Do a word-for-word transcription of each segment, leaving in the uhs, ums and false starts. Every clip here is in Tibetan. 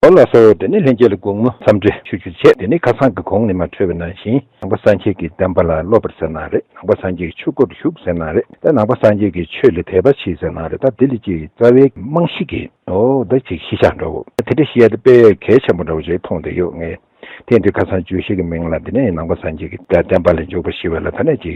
ཨོ་ལགས་སོ། དེ་ནས་ལྷན་རྒྱས་ལ་དགོང་མོ་འཚམས་འདྲི་ཞུ་རྒྱུ་བྱས། དེ་ནས་ཁ་སང་གི་གོང་ནས་མར་འཕྲོས་པ་ནང་བཞིན་ནང་པ་སངས་རྒྱས་ཀྱི་བསྟན་པ་ལ་སློབ་པར་ཟེར་ན་རེད། ནང་པ་སངས་རྒྱས་ཀྱི་ཆོས་སྒོར་ཞུགས་ཟེར་ན་རེད། ད་ནང་པ་སངས་རྒྱས་ཀྱི་ཆོས་ལ་དད་པ་བྱེད་ཟེར་ན་རེད། ད་དེ་ལ་ཅིག་རྩ་བའི་རྨང་གཞི་གི་ཨོ་ད་ཅིག་གཞི་བཞག་འདྲ་བོ། དེ་འདྲ་བཤད་ཡ་དེ་དཔེ་གལ་ཆེན་པོ་འདྲ་བོ་ཞིག་མཐོང་བསྡད་ཡོད་ངས། དེ་ཡིན་དུས་ཁ་སང་བརྗོད་གཞི་གི་མིང་ལ་འདི་ནས་ནང་པ་སངས་རྒྱས་ཀྱི་བསྟན་པ་ལ་འཇུག་པ་ཞེས་པ་ལ་ད་ནས་ཀྱི་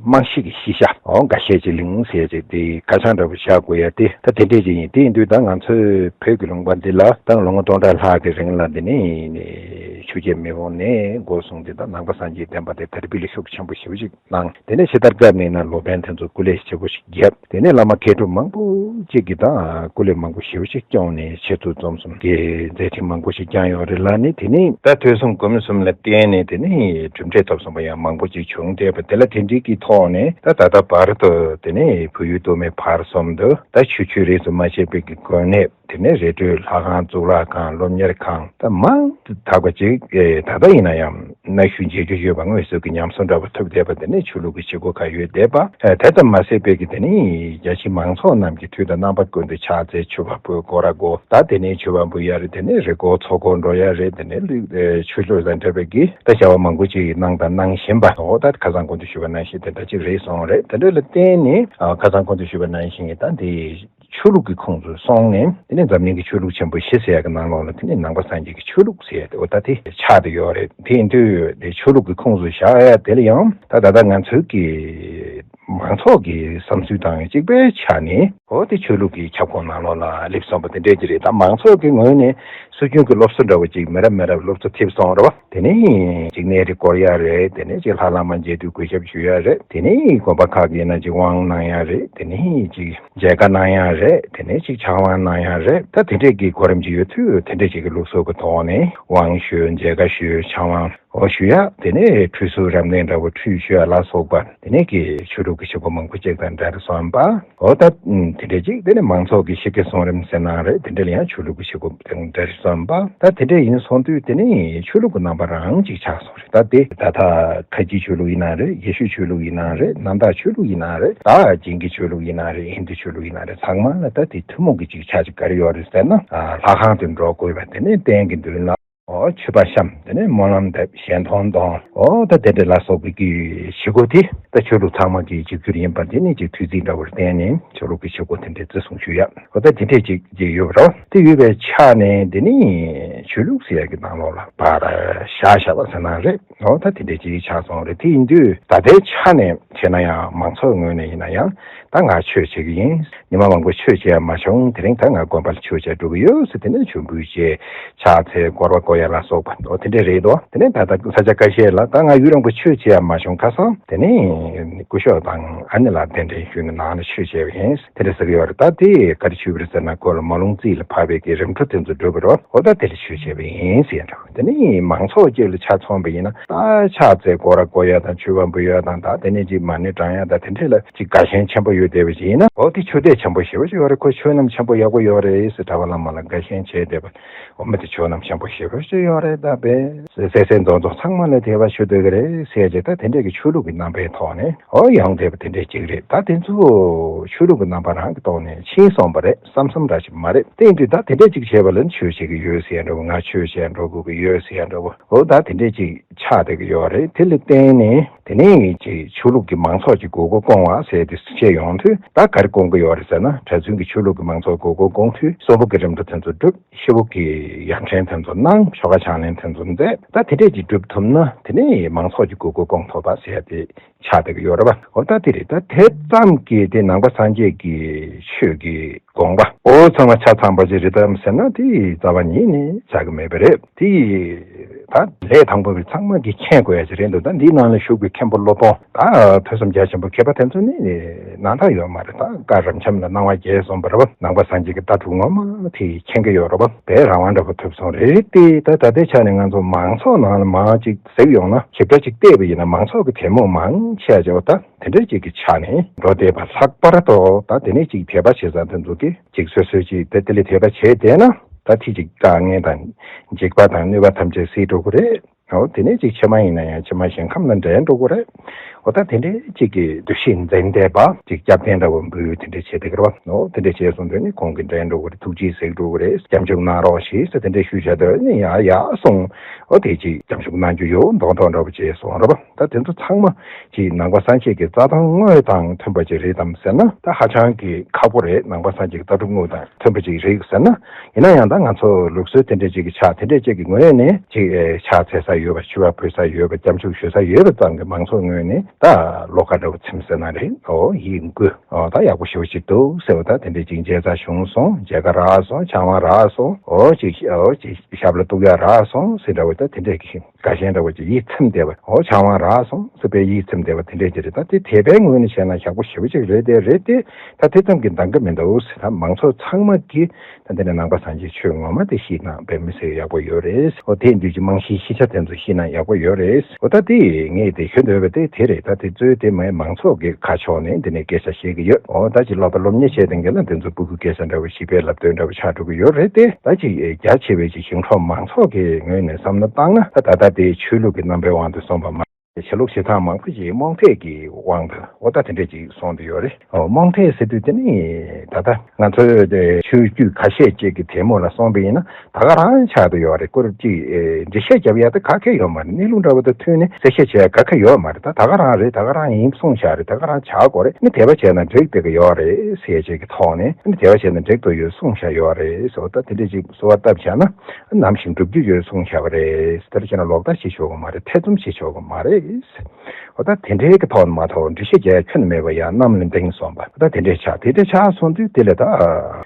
རྨང་གཞི་གི་གཞི་བཞག་འོ་འགའ་ཤས་ཀྱི་གླིང་ཟེར་ཅིག་དེ་ཁ་བྱང་འདྲ་པོ་བཞག་དགོས་ཡ་དེ་ད་དེ་འདྲས་ཅིག་ཡིན། དེ་ཡིན་དུས་ད་ང་ཚོའི་བོད་ཀྱི་ལུང་པ་འདི་ལ་ད་ལོ་ངོ་སྟོང་ཕྲག་ལྷག་གི་རིང་ལ་འདི་ནས་ཆོས་རྒྱལ་མེས་དབོན་ནས་འགོ་བཟུང་སྟེ་ད་ནང་པ་སངས་རྒྱས་བསྟན་པ་དེ་དར་སྤེལ་ཤུགས་ཆེན་པོ་ཞེ་པོ་ཅིག་གནང་། དེ་ནས་ཕྱི་དར་སྐབས་ནས་ན་ལོ་པཎ་དེ་ཚོ་སྐུ་ལས་ཆེ་པོ་ཞིག་བརྒྱབ། དེ་ནས་བླ་མ་མཁས་གྲུབ་མང་པོ་ཅིག་གིས་ད་སྐུ་ལས་མང་པོ་ཞེ་པོ་ཅིག་སྐྱོང་ནས་ཆེད་དུ་འཛོམས་གསུམ་གྱི་མཛད་འཕྲིན་མང་པོ་ཞིག་བསྐྱངས་ཡོད་རེད་ལ། ནི་དེ་ནས་ད་ཐོས་བསམ་སྒོམ་གསུམ་ལ་བརྟེན་ནས་དེ་ནས་གྲུབ་འབྲས་ཐོབ་སོང་བ་ཡང་མང་པོ་ཅིག་བྱུང་བསྡད་པ་དེ་ལ་དེ་འདྲའི་གི་ཐོག་ནས་ད་ད་ལྟ་བར་དུ་དེ་ནས་བོད་ཡུལ་སྟོད་སྨད་བར་གསུམ་དུ་ད་ཆོས་ཆོས་རིས་སུ་མ་ཆད་པའི་གི་དགོན་གནས། དེ་ནས་རི་ཁྲོད་ལྷ་ཁང་གཙུག་ལག་ཁང་སློབ་གཉེར་ཁང་ད་མང་དུ་དག་པ་ཅིག་ཨེ་ད་ལྟ་ཡིན་ན་ཡང་གནའ་ཤུལ་མཇལ་རྒྱུ་ཡོད་པ་དངོས་སུ་གི་ཉམས་གསོ་འདྲ་པོ་ཐོབ་བསྡད་པ། དེ་ནས་ཆོས་ལུགས་ཀྱི་བྱེད་སྒོ་ཁག་ཡོད་བསྡད་པ། ཨེ་དེ་ཙམ་མ་ཟད་པའི་གི་དེ་ནས་རྒྱ་ཆེའི་མང་ཚོགས་རྣམས་ཀྱི་མཐུ་དང་རྣམ་པ་ཀུན་ཏུ་ཕྱག་འཚལ་མཆོད་པ་ཕུལ་སྐོར་ར་སྐོར་ད་དེ་ནས་མཆོད་པ་འབུལ་ཡ་རེད། དེ་ནས་རི་སྐོར་མཚོ་སྐོར་འགྲོ་ཡ་རེད། དེ་ནས་ལུས་ཨེ་ཆོས་ལུགས་དང་འབྲེལ་བའི་གི་ད་བྱ་བ་མང་པོ་ཅིག་གནང་དང་གནང་བཞིན་པ། འོ་ད་ཁ་སང་གོང་དུ་ཞུས་པ་ནང་བཞིན་དེ་འདྲ་ཅིག་རེད་སོང་རེད། དེ་འདྲ་ལ་བརྟེན་ནས་ཨ་ཁ་སང་གོང་དུ་ཞུས་པ་ནང་བཞིན་གི་ད་འདི་ཆོས་ལུགས་ཀྱི་ཁོངས་སུ་སོང་ནས། དེ་ནས་འཛམ་གླིང་གི་ཆོས་ལུགས་ཆེན་པོ་བཞི་ཟེར་ཡ་གི་ནང་ལོགས་ལ་དེ་ནས་ནང་པ་སངས་རྒྱས་ཀྱི་ཆོས་ལུགས་ཟེར་ཡ་དེ་འོ་ད་དེ་ཆགས་བསྡད་ཡོད་རེད། དེ་ཡིན་དུས་དེ་ཆོས་ལུགས་ཀྱི་ཁོངས་སུ་བཞག་ཡ་དེ་ལ་ཡང་ད་ད་ལྟ་ང་ཚོའི་གི་མང་ཚོགས་ཀྱི་བསམ་ཚུལ་དང་གཅིག་པའི་ཆ་ནས་འོ་དེ་ཆོས་ལུགས་ཀྱི་ཁྱབ་ཁོངས་ནང་ལོགས་ལ་སླེབས་སོང་བ་དེ་འདྲས་ཀྱི་རེད། ད་མང་ཚོགས་ཀྱི་ངོས་ནས་སྲོལ་རྒྱུན་གྱི་སློབ་གསོ་འདྲ་བོ་ཅིག་མི་རབས་མི་རབས་སློབ་གསོ་ཐེབས་སོང་རེད་བ། དེ་ནས་གཅིག་གནས་རི་སྐོར་ཡ་རེད། དེ་ནས་གཅིག་ལྷ་བླ་མ་མཇལ་དུས་གུས་ཞབས་ཞུ་ཡ་རེད། དེ་ནས་དགོན་པ་ཁག་གི་ཡིན་ན་གཅིག་དབང་གནང་ཡ་རེད། དེ་ནས་གཅིག་མཇལ་ཁ་གནང་ཡ་རེད། དེ་ནས་གཅིག་ཕྱག་དབང་གནང་ཡ་རེད། ད་དེ་འདྲས་ཀྱི་གོ་རིམ་ཅིག་ཡོད་དུས་དེ་འདྲས་ཅིག་གི་ལུགས་སྲོལ་གྱི་ཐོག་ནས་དབང་ཞུ་མཇལ་ཁ་ཞུ་ཕྱག་དབང་འོ་ཞུ་ཡ། དེ་ནས་ཁྲུས་གསོལ་རབ་གནས་འདྲ་བོ་ཁྲུས་ཞུ་ཡ་ལ་སོགས་པ་དེ་ནས་ཀྱི་ཆོས་ལུགས་ཀྱི་བྱེད་སྒོ་མང་པོ་ཅིག་དང་འབྲེལ་སོང་པ། འོ་ད་དེ་འདྲས་ཅིག་དེ་ནས་མང་ཚོགས་ཀྱི་གཤིས་ཀའི་གསུང་རིམ་ཟེར་ན་རེད། དེ་འདྲས་ལ་ཡང་ཆོས་ལུགས་ཀྱི་བྱེད་སྒོ་དང་འབྲེལ་སོང་པ། ད་དེ་འདྲས་ཡིན་སོང་དུས་དེ་ནས་ཆོས་ལུགས་ཀྱི་རྣམ་པ་རང་ཅིག་ཆགས་སོང་རེད། ད་དེ་ད་ལྟ་ཁ་ཆེའི་ཆོས་ལུགས་ཡིན་ན་རེད། ཡེ་ཤུའི་ཆོས་ལུགས་ཡིན་ན་རེད། གནམ་བདག་ཆོས་ལུགས་ཡིན་ན་རེད། ད་ཇིན་གྱི་ཆོས་ལུགས་ཡིན་ན་རེད། ཧིན་དུ་ཆོས་ལུགས་ཡིན་ན་རེད། ཚང་མ་ལ་ད་དེ་ཐུན་མོང་གི་ཅིག་ཆ་ཅིག་ག་རེ་ཡོད་རེད་ཟེར་ན་ལྷ་ཁང་དུ་འགྲོ་དགོས་པ། དེ་ནས་རྟེན་གྱི་མདུན་ལ། ཨོ་མཆོད་པ་བཤམས། དེ་ནས་སྨོན་ལམ་འདེབས། ཞལ་མཐོང་གཏོང་། ཨོ་ད་དེ་འདྲ་ལ་སོགས་པའི་གི་བྱེད་སྒོ་དེ་ད་ཆོས་ལུགས་ཚང་མ་གི་གཅིག་གྱུར་ཡིན་པ་དེ་ནི་གཅིག་ཐོས་བརྩེགས་འདྲ་བོར་བརྟེན་ནས་ཆོས་ལུགས་ཀྱི་བྱེད་སྒོ་དེ་འདྲ་བརྩི་སྲུང་ཞུ་ཡ། ཨོ་ད་དེ་འདྲས་ཅིག་ཅིག་ཡོད་པ་རེད། དེ་ཡོད་པའི་ཆ་ནས་དེ་ནི་ཆོས་ལུགས་ཟེར་ཡ་གི་ནང་ལོགས་ལ་ཕར་བཞག་བཞག་པ་ཟེར་ན་རེད། ཨོ་ད་དེ་འདྲས་ཅིག་ཆགས་སོང་རེད། དེ་ཡིན་དུས་ད་ལྟའི་ཆ་ནས་བྱས་ན་ཡང་མང་ཚོགས་ངོས་ནས་ཡིན་ན་ཡང་ད་ང་ཆོས་བྱེད་ཀྱི་ཡིན། ཉི་མ་མང་པོ་ཆོས་བྱེད་ཡ་མ་བྱུང་། དེ་རིང་ད་ང་དགོན་པ་ལ་ཆོས་བྱེད་འགྲོ་གི་ཡོད་ཟེར། དེ་ནས་མཆོད་འབུལ་བྱེད། ཕྱག་འཚལ་སྐོར་བ་བསྐོར་ཡ་ལ་སོགས་པ་འོ་དེ་འདྲས་རེད་དོ། དེ་ནས་ད་ལྟ་ས་ཆ་ཁ་ཤས་ལ་ད་ང་ཡུན་རིང་པོ་ཆོས་བྱེད་ཡ་མ་བྱུང་། ཁ་སང་དེ་ནས་སྐུ་ཞབས་དང་ཨ་ནེ་ལགས་གདན་འདྲེན་ཞུས་ནས་ནང་ལ་ཆོས་བྱས་པ་ཡིན་དེ་འདྲ་ཟེར་གི་ཡོད་རེད། ད་དེ་ག་རེ་ཞུས་པ་རེད་ཟེར་ན་ཁོ་ལ་མ་ལུང་རྩིས་ལ་ཕབ་པའི་གི་རིམ་གྲོ་དེ་ཚོ་འགྲོ་གི་རེད། འོ་ད་དེ་ལ་ཆོས་བྱས་པ་ཡིན་ཟེར་འདྲ། དེ་ནས་མང་ཚོགས་བཅས་ལ་ཆ་མཚོན་པ་ཡིན་ན་ད་ཕྱག་འཚལ་སྐོར་ར་བསྐོར་ཡ་དང་མཆོད་པ་འབུལ་ཡ་དང་ད་དེ་ནས་ཅིག་མ་ཎི་བགྲང་ཡ་དང་དེ་འདྲས་ལ་ཅིག་དགའ་ཞེན་ཆེན་པོ་ཡོད་བསྡད་པ་ཞིག་ཡིན་ན། འོ་དེ་ཆོས་དད་ཆེན་པོ་ཞེ་པོ་ཞིག་ཡོད་རེད། ཁོ་ཆོས་རྣམས་ཆེན་པོ་ཡག་པོ་ཡོད་རེད་ཟེར་གྲྭ་པ་བླ་མ་ལ་དགའ་ཞེན་བྱས་བསྡད་པ། འོ་མི་དེ་ཆོས་རྣམས་ཆེན་པོ་ཞེ་པོ་ཞིག་ཡོད་རེད། ད་པས་སེ་སེ་མདོ་མདོ་ཚང་མ་ལ་དད་པ་ཞུ་སྡོད་ཀྱི་རེད་ཟེར་ཅིག་ད་དེ་འདྲས་ཀྱི་ཆོས་ལུགས་ཀྱི་རྣམ་པའི་ཐོག་ནས་འོ་ཡོང་བསྡད་པ་དེ་འདྲས་ཅིག་རེད། ད་དེ་ཚོ་ཆོས་ལུགས་ཀྱི་རྣམ་པ་རང་གི་ཐོག་ནས་ཕྱིན་སོང་བ་རེད་བསམ་བསམ་འདྲ་ཞིག་མ་རེད། དེ་ཡིན་དུས་ད་དེ་འདྲས་ཅིག་བྱས་པ་ལ་ཆོས་བྱེད་ཀྱི་ཡོད་ཟེར་ཡ་འདྲ་བོ། ང་ཆོས་བྱེད་ཡ་འགྲོ་དགོས་ཀྱི་ཡོད་ཟེར་ཡ་འདྲ་བོ། འོ་ད་དེ་འདྲས་ཅིག་ཆགས་བསྡད་ཀྱི་ཡོད་རེད། དེ་ལ་བརྟེན་ནས་དེ་ནས་ཅིག་ཆོས་ལུགས་ཀྱི་མང་ཚོགས་ཀྱི་དགོས་མཁོ་སྐོང་བ་ཟེར་དེ་བཤད་ཡོང་དུས་ད་ག་རེ་སྐོང་གི་ཡོད་རེད་ཟེར་ན། གྲྭ་བཙུན་གྱི་ཆོས་ལུགས་ཀྱི་མང་ཚོགས་དགོས་མཁོ་སྐོང་དུས་གསོལ་ཕུག་གི་རིམ་གྲོ་དེ་ཚོ་སྒྲུབ། ཤེལ་ཕུག་གི་ཡར་འདྲེན་དེ་ཚོ་གནང་། ཆོ་ག་ཕྱག་ལེན་དེ་ཚོ་མཛད། ད་དེ་འདྲས་ཀྱི་སྒྲུབ་ཐུབ་ན་དེ་ནས་མང་ཚོགས་ཀྱི་དགོས་མཁོ་སྐོང་ཐུབ་པ་ཟེར་ཡ་དེ་ཆགས་བསྡད་ཀྱི་ཡོད་རེད་པ། འོ་ད་དེ་རེད། ད་དེ་ཙམ་གྱིས་དེ་ནང་པ་སངས་རྒྱས་ཀྱི་ཆོས་ཀྱི་དགོངས་པ་འོ་ཚང་མ་ཆ་ཚང་པ་ཅིག་རེད་དམ་ཟེར་ན་དེ་རྩ་བ་ཉིད་ནས་ཆགས་ཀྱི་མེད་པ་རེད། དེ་ད་ལས་དང་པོ་པའི་ཚང་མ་གིས་མཁྱེན་དགོས་ཡ་ཅིག་རེད་འདུག་ད་འདིའི་ནང་ལ་བཞུགས་པའི་མཁན་པོ་སློབ་དཔོན་ད་ཐོས་བསམ་རྒྱ་ཆེན་པོ་མཁས་པ་དེ་ཚོ་ནི་རྣམ་དག་ཡོད་མ་རེད། ད་བཀའ་རབ་འབྱམས་ལ་གནང་བ་རྒྱས་གསུངས་པ་རེད་པ། ནང་པ་སངས་རྒྱས་ཀྱི་ལྟ་གྲུབ་ངོ་མ་དེ་མཁྱེན་གྱི་ཡོད་རེད་པ། དེ་རང་དབང་འདྲ་པོ་ཐོབ་སོང་རེད་དེ། ད་ད་ལྟའི་ཆ་ནས་ང་ཚོ་མང་ཚོགས་ནང་ལ་མར་ཅིག་གཟིགས་ཡོང་ན། ཞིབ་ཕྲ་ཅིག་བལྟས་པ་ཡིན་ན་མང་ཚོགས་ཀྱི་དད་མོས་མང་ཆེ་བ་ཅིག་འོ་ད་དེ་འདྲ་ཅིག་གི་ཆ་ནས་འགྲོ་བསྡད་པ་ལྷག་པར་དུ་ད་དེ་ནས་ཅིག་དད་པ་བྱེད་ས་དེ་ཚོ་གིས་ཅིག་སོ་སོས་ཅིག་དེ་དེ་ལས་དད་པ་བྱས་བསྡད་ན་ད་དེ་ཅིག་དཀའ་ངལ་དང་འཇིགས་པ་དང་གནོད་པ་ཐམས་ཅད་སེལ་འགྲོ་གི་རེད། འོ་དེ་ནས་ཅིག་ཕྱི་མ་ཡིན་ན་ཡང་ཕྱི་མ་ཞིང་ཁམས་ལ་འདྲེན་འགྲོ་གི་རེད། འོ་ད་དེ་འདྲའི་གཅིག་གི་འདུ་ཤེས་འཛིན་བསྡད་པ་གཅིག་སྐྱབས་རྟེན་འདྲ་བོ་འབུལ་དེ་འདྲ་བྱེད་དེ་གི་རེད་བ། འོ་དེ་འདྲ་བྱས་སོང་དུས་ནི་ཁོང་གི་འདྲེན་འགྲོ་གི་རེད། ཐུགས་རྗེས་གཟིགས་འགྲོ་གི་རེད། སྐྱབས་འཇུག་གནང་རོགས་ཞེས་ཟེར་དེ་འདྲ་ཞུས་བྱས་དུས་ནི་ཡ་ཡ་སོང་། འོ་དེ་གཅིག་སྐྱབས་འཇུག་གནང་རྒྱུ་ཡོད་མདོག་མདོག་འདྲ་བོ་བྱས་སོང་རེད་བ། ད་དེ་ཚོ་ཚང་མ་གཅིག་ནང་པ་སངས་རྒྱས་ཀྱི་རྩ་དོན་དངོས་དང་མཐུན་པ་ཅིག་རེད་དམ་ཟེར་ན་ད་ཧ་ཅང་གི་ཁག་པོ་རེད། ནང་པ་སངས་རྒྱས་ཀྱི་ལྟ་གྲུབ་དངོས་དང་མཐུན་པ་ཅིག་རེད་ཟེར་ན། ཡིན་ན་ཡང་ད་ང་ཚོ་ལུགས་སྲོལ་དེ་འདྲ་ཅིག་གི་ཕྱག་དེ་འདྲ་ཅིག་གི་ངོས་ནས་ཅིག་ཨེ་ཕྱག་འཚལ་ས་ཡོད་པ། མཆོད་པ་ཕུལ་ས་ཡོད་པ། སྐྱབས་འཇུག་ཞུ་ས་ཡོད་པ་ཙམ་གྱི་མང་ཚོགས་ངོས་ནས་ད་བློ་ཁ་འདྲ་བོ་ཚིམ་ཟེར་ན་རེད། ཨོ་ཡིད་འགུལ། ཨོ་ད་ཡག་པོ་ཞེ་པོ་ཅིག་འདུག་ཟེར་བ། ད་དེ་འདྲ་ཅིག་མཇལ་ས་བྱུང་སོང་། མཇལ་ཁ་རག་སོང་། ཆང་བ་རག་སོང་། ཨོ་ཅིག་ཨོ་ཅིག་ཞབས་ལ་གཏུག་ཡག་རག་སོང་ཟེར་འདྲ་བོ། ད་དེ་འདྲ་གི་དགའ་ཞེན་འདྲ་བོ་ཅིག་ཡིད་ཚིམ་བསྡད་པ། ཨོ་ཆང་བ་རག་སོང་ཟེར་བའི་ཡིད་ཚིམ་བསྡད་པ་དེ་འདྲ་ཅིག་རེད། ད་དེ་དད་པའི་ངོས་ནས་བྱས་ན་ཡག་པོ་ཞེ་པོ་ཅིག་རེད་དེ་རེད་དེ། ད་དེ་ཙམ་གྱིས་འདང་གི་མི་འདུག་ཟེར། ད་མང་ཚོགས་ཚང་མ་གིས་ད་འདི་ནས་ནང་པ་སངས་རྒྱས་ཆོས་ངོ་མ་དེ་ཤེས་ན་དཔེ་མི་སྲིད་ཡག་པོ་ཡོད་རེད། འོ་དེ་འདུས་ཀྱི་རྨང་གཞིའི་ཤེས་བྱ་དེ་ཚོ་ཤེས་ན་ཡག་པོ་ཡོད་རེད། འོ་ད་དེ་ངས་དེ་ཞུ་འདོད་པ་དེ་དེ་རེད། ད་དེ་གཙོས་དེ་མའི་མང་ཚོགས་ཀྱི་ཁ་ཕྱོགས་ནས་འདི་ནས་སྐད་ཆ་བཤད་ཀྱི་ཡོད། འོ་ད་ཅིག་ལོག་ལྟ་སློབ་གཉེར་བྱས་དེ་འགན་ལ་དེ་ཚོ་སྤུ་གུ་སྐད་ཆ་འདྲ་བོ་ཞིག་པའི་ལབ་སྟོན་འདྲ་བོ་ཆགས་འགྲོ་གི་ཡོད་རེད་དེ། ད་ཅིག་རྒྱ་ཆེ་བའི་ཅིག་ཞིང་འབྲོག་མང་ཚོགས་ཀྱི་ངོས་ནས་བསམ་བློ་བཏང་ན་ད་ད་ལྟ་དེ་ཆོས་ལུགས་ཀྱི་རྣམ་པའི་དབང་དུ་སོང་བ་མ། ཆོས་ལུགས་བྱེ་ཐང་མང་པོ་ཞིག་རྨོངས་དད་ཀྱི་དབང་དུ་འོ་ད་དེ་འདྲ་ཅིག་སོང་དུ་ཡོད་རེད། འོ་རྨོངས་དད་ཟེར་དུས་དེ་ནི་ད་ལྟ་ང་ཚོའི་དེ་ཆོས་བརྒྱུད་ཁ་ཤས་ཅིག་གི་དེ་མོ་ལ་སོང་པ་ཡིན་ན་ད་ག་རང་ཆགས་དུ་ཡོད་རེད། སྐོར་ཅིག་ཨེ་འགྲེལ་བཤད་རྒྱབ་ཡ་ད་ག་གེ་ཡོད་མ་རེད། གནས་ལུགས་འདྲ་བོ་དང་མཐུན་ནས་གསལ་བཤད་བྱེད་ཡ་ག་གེ་ཡོད་མ་རེད། ད་ད་ག་རང་རེད། ད་ག་རང་ཡིན་གསུངས་བཞག་རེད། ད་ག་རང་བྱ་དགོས་རེད། ནི་དད་པ་བྱས་ན་འགྲིག་བསྡད་ཀྱི་ཡོད་རེད་ཟེར་ཡ་ཅིག་གི་ཐོག་ནས་ནི་དད་པ་བྱས་ན་འགྲིག་ཏུ་ཡོད་གསུངས་བཞག་ཡོད་རེད་ཟེར། ད་དེ་འདྲ་ཅིག་གསོལ་བ་བཏབ་བཞག་ན། ནམ་ཞིག་འགྲུབ་རྒྱུ་ཡོད་གསུངས་བཞག་པ་རེད། དེར་བྱས་ན་ལོག་ལྟ་བྱེད་ཆོག་གི་མ་རེད། ཐེ་ཚོམ་བྱེད་ཆོག་གི་མ་རེད། འོ་ད་དེ་འདྲའི་གི་ཐོག་ནས་མ་གཏོགས་འགྲེལ་བཤད་རྒྱག་ཁྱོན་ནས་མེད་པ་ཡང་གནམ་ལ་ལྡིང་སོང་བ། ད་དེ་འདྲས་ཆགས་དེ་འདྲས་ཆགས་སོང་དུས་དེ་ལས་ད་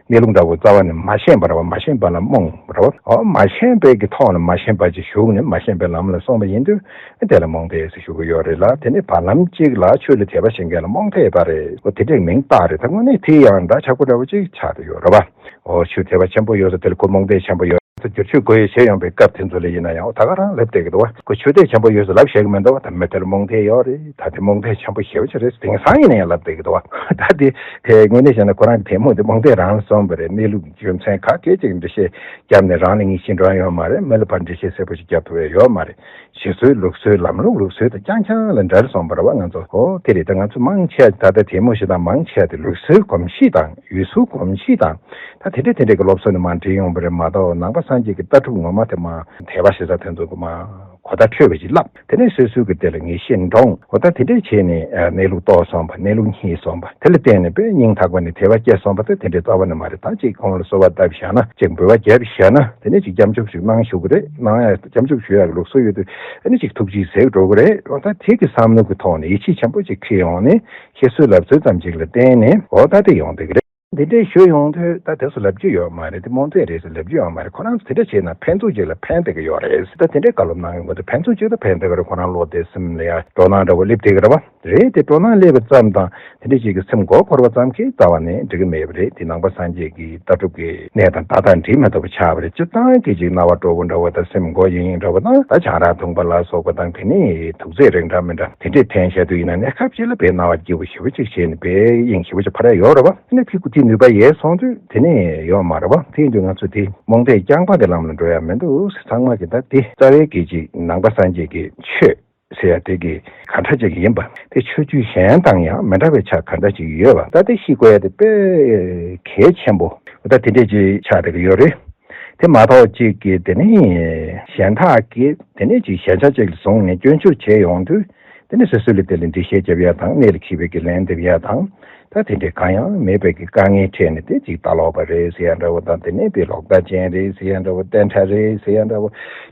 གནས་ལུགས་འདྲ་བོ་རྩ་བ་ནས་མ་ཤེས་པ་རེད་བ། མ་ཤེས་པ་ལ་རྨོངས་པ་རེད་བ། འོ་མ་ཤེས་པའི་གི་ཐོག་ནས་མ་ཤེས་པ་ཅིག་ཞུགས་ནས་མ་ཤེས་པའི་ལམ་ལ་སོང་བ་ཡིན་དུས་དེ་ལ་རྨོངས་དད་ཟེར་ཞུ་གི་ཡོད་རེད་ལ། དེ་ནས་བར་ལམ་གཅིག་ལ་ཆོས་ལ་དད་པ་བྱེད་མཁན་ལ་རྨོངས་དད་པ་རེད། འོ་དེ་འདྲས་མིང་བཏགས་རེད། ད་དངོས་གནས་དེ་ཡང་འདྲ་ཆགས་པོ་འདྲ་བོ་ཅིག་ཆགས་བསྡད་ཡོད་རེད་བ། འོ་ཆོས་དད་པ་ཆེན་པོ་ཡོད་ས་དེ་ལ་ཁོ་རྨོངས་དད་ཆེན་པོ་ཡོད། བསྒྱུར་བཅོས་སྒོ་ཡི་བྱེད་ཡོང་པའི་སྐབས་དེ་ཚོ་ལ་ཡིན་ན་ཡང་ད་ག་རང་ལབ་བསྡད་ཀྱི་འདུག་བ། ཁོ་ཆོས་དད་ཆེན་པོ་ཡོད་ཟེར་ལབ་ཤེས་ཀྱི་མི་འདུག་བ། ད་མི་དེར་རྨོངས་དད་ཡོད་རེད། ད་དེ་རྨོངས་དད་ཆེན་པོ་ཞེ་པོ་ཅིག་རེད། དེང་སང་ཡིན་ན་ཡང་ལབ་བསྡད་ཀྱི་འདུག་བ། ད་དེ་དེ་དངོས་གནས་བྱས་ན་ཁོ་རང་གི་དེ་མོ་དེ་རྨོངས་དད་རང་ལ་སོང་བ་རེད། གནས་ལུགས་རྒྱུ་མཚན་ག་གེ་ཅིག་འགྲེལ་བཤད་བརྒྱབ་ནས་རང་ལ་ངེས་ཤེས་འདྲོངས་ཡོད་མ་རེད། མི་ལ་ཕར་འགྲེལ་བཤད་གསལ་པོ་ཞིག་བརྒྱབ་ཐུབ་ཡ་ཡོད་མ་རེད། ཞེས་སོའི་ལུགས་སྲོལ་ལམ་ལུགས་ལུགས་སྲོལ་དང་རྐྱང་རྐྱང་ལ་འབྲེལ་སོང་བ་རེད་བ། ང་ཚོ་འོ་དེ་རེད། ད་ང་ཚོ་མང་ཆེ་བ་ད་ལྟ་དེ་མོ་ཞིག་དང་མང་ཆེ་བ་དེ་ལུགས་སྲོལ་གོམས་གཤིས་དང་ཡུལ་སྲོལ་གོམས་གཤིས་དང་། ད་དེ་འདྲ་དེ་འདྲ་གི་སློབ་གསོ་ནས་མར་འདྲེས་ཡོང་བ་རེད་མ་གཏོགས་ནང་པ་སངས་རྒྱས་ཀྱི་ལྟ་གྲུབ་ངོ་མ་དེ་མར་དད་པ་ཞེ་ས་དེ་ཚོ་གི་མར་གོ་བརྡ་འཕྲོད་པ་ཞིག་བསླབ། དེ་ནས་སོ་སོའི་གི་དེ་ལ་ངེས་ཤེས་འདྲོངས། འོ་ད་དེ་འདྲས་བྱས་ནས་གནས་ལུགས་རྟོགས་སོང་བ། གནས་ལུགས་རྙེད་སོང་བ། དེ་ལ་བརྟེན་ནས་དཔེ་སྙིང་ཐག་པ་ནས་དད་པ་སྐྱེས་སོང་བ། ད་དེ་འདྲས་རྩ་བ་ནས་མ་རེད། ད་ཅིག་ཁོང་ལ་གསོལ་བ་བཏབ་བཞག་ན། ཅིག་འབུལ་བ་བརྒྱབ་བཞག་ན། དེ་ནས་ཅིག་སྐྱབས་འཇུག་ཞིག་གནང་ཞུ་གི་རེད། གནང་ཡ་སྐྱབས་འཇུག་ཞུ་ཡ་གི་ལུགས་སྲོལ་ཡོད་དུས་ཨ་ནི་ཅིག་ཐུགས་རྗེས་གཟིགས་འགྲོ་གི་རེད། འོ་ད་དེ་གི་བསམ་བློ་གི་ཐོག་ནས་ཡིད་ཆེས་ཆེན་པོ་ཅིག་འཁྱེར་ཡོང་ནས་བཤད་སྲོལ་ལབ་སྲོལ་ཙམ་ཅིག་ལ་བརྟེན་ནས་འོ་ད་དེ་ཡོང་བསྡད་གི་རེད། འདི་འདྲས་ཞུ་ཡོང་དུས་ད་དེ་ཚོ་ལབ་རྒྱུ་ཡོད་མ་རེད། དེ་རྨོངས་དད་རེད་ཟེར་ལབ་རྒྱུ་ཡོད་མ་རེད། ཁོ་རང་ཚོ་དེ་འདྲ་བྱས་ན་ཕན་ཚུན་གཅིག་ལ་ཕན་བསྡད་ཀྱི་ཡོད་རེད། ད་དེ་འདྲའི་བཀའ་སློབ་གནང་ཡོང་གི་འདུག་ཕན་ཚུན་གཅིག་ལ་ཕན་བསྡད་ཀྱི་རེད། ཁོ་རང་བློ་བདེ་སེམས་ལ་ཡ་སྤྲོ་སྣང་འདྲ་བོ་སླེབས་བསྡད་ཀྱི་རེད་བ། རེད་དེ་སྤྲོ་སྣང་སླེབས་པ་ཙམ་དང་དེ་འདྲ་ཅིག་གི་སེམས་མགོ་འཁོར་བ་ཙམ་གྱིས་རྩ་བ་ནས་འགྲིག་གི་མེད་པ་རེད། དེ་ནང་པ་སངས་རྒྱས་ཀྱི་ལྟ་གྲུབ་ཀྱི་གནས་དང་ད་ལྟ་འགྲིག་མ་ཐུབ་པ་ཆགས་པ་རེད། སྤྱིར་བཏང་གི་ཅིག་རྣ་བ་སྤྲོ་བོ་འདྲ་བོ་དང་སེམས་མགོ་གཡེང་གཡེང་འདྲ་བོ་དང་ད་ཆང་རག་འཐུང་པ་ལ་སོགས་པ་དང་དེ་ནས་དུག་རྫས་རིགས་འདྲ་མི་འདྲ་དེ་འདྲས་འཐེན་བཞག་དུས་ཡིན་ན་གནས་སྐབས་ཅིག་ལ་དཔེ་རྣ་བ་སྐྱིད་པོ་ཞེ་པོ་ཅིག་བྱས་ནས་དཔེ་དབྱིངས་ཞེ་པོ་ཅིག་འཕར་ཡ་ཡོད་རེད་བ། དེ་ནས་ཕི་ཁུ་དེ་ནུས་པ་ཡལ་སོང་དུས་དེ་ནས་ཡོད་མ་རེད་བ། དེ་ཡིན་དུས་ང་ཚོ་དེ་རྨོངས་དད་རྐྱང་པ་གི་ལམ་ལ་འགྲོ་ཡ་མི་འདུག་ཚང་མ་གི་ད་དེ་རྩ་བའི་གི་ཅིག་ནང་པ་སངས་རྒྱས་ཀྱི་ཆོས་ཟེར་ཡ་དེ་གི་ག་འདྲ་ཅིག་ཡིན་པ། དེ་ཆོས་བརྒྱུད་གཞན་དང་ཡང་མི་འདྲ་བའི་ཆ་ག་འདྲ་ཅིག་ཡོད་པ། ད་དེ་ཤེས་དགོས་ཡ་དེ་དཔེ་གལ་ཆེན་པོ་ད་དེ་འདྲས་ཅིག་ཆགས་བསྡད་ཀྱི་ཡོད་རེད། དེ་མ་གཏོགས་ཅིག་གི་དེ་ནི་གཞན་དག་གིས་དེ་ནས་ཅིག་ཞན་ཆ་ཅིག་ལ་བཟུང་ནས་སྐྱོན་བརྗོད་བྱས་ཡོང་དུས་དེ་ནི་སོ་སོ་ལ་དེ་ལ་འགྲེལ་བཤད་རྒྱབ་ཡ་དང་། གནད་ལ་འཁེལ་བའི་གི་ལན་འདེབས་ཡ་དང་། ད་དེ་འདྲས་གང་ཡང་མེད་པའི་གི་དཀའ་ངལ་འཕྲད་ནས་དེ་ཅིག་ལྟ་ལོག་པ་རེད་ཟེར་ཡ་འདྲ་བོ་དང་། དེ་ནས་དཔེ་ལོག་ལྟ་ཅན་རེད་ཟེར་ཡ་འདྲ་བོ། བསྟན་ཕྲ་རེད་ཟེར་ཡ་འདྲ་བོ།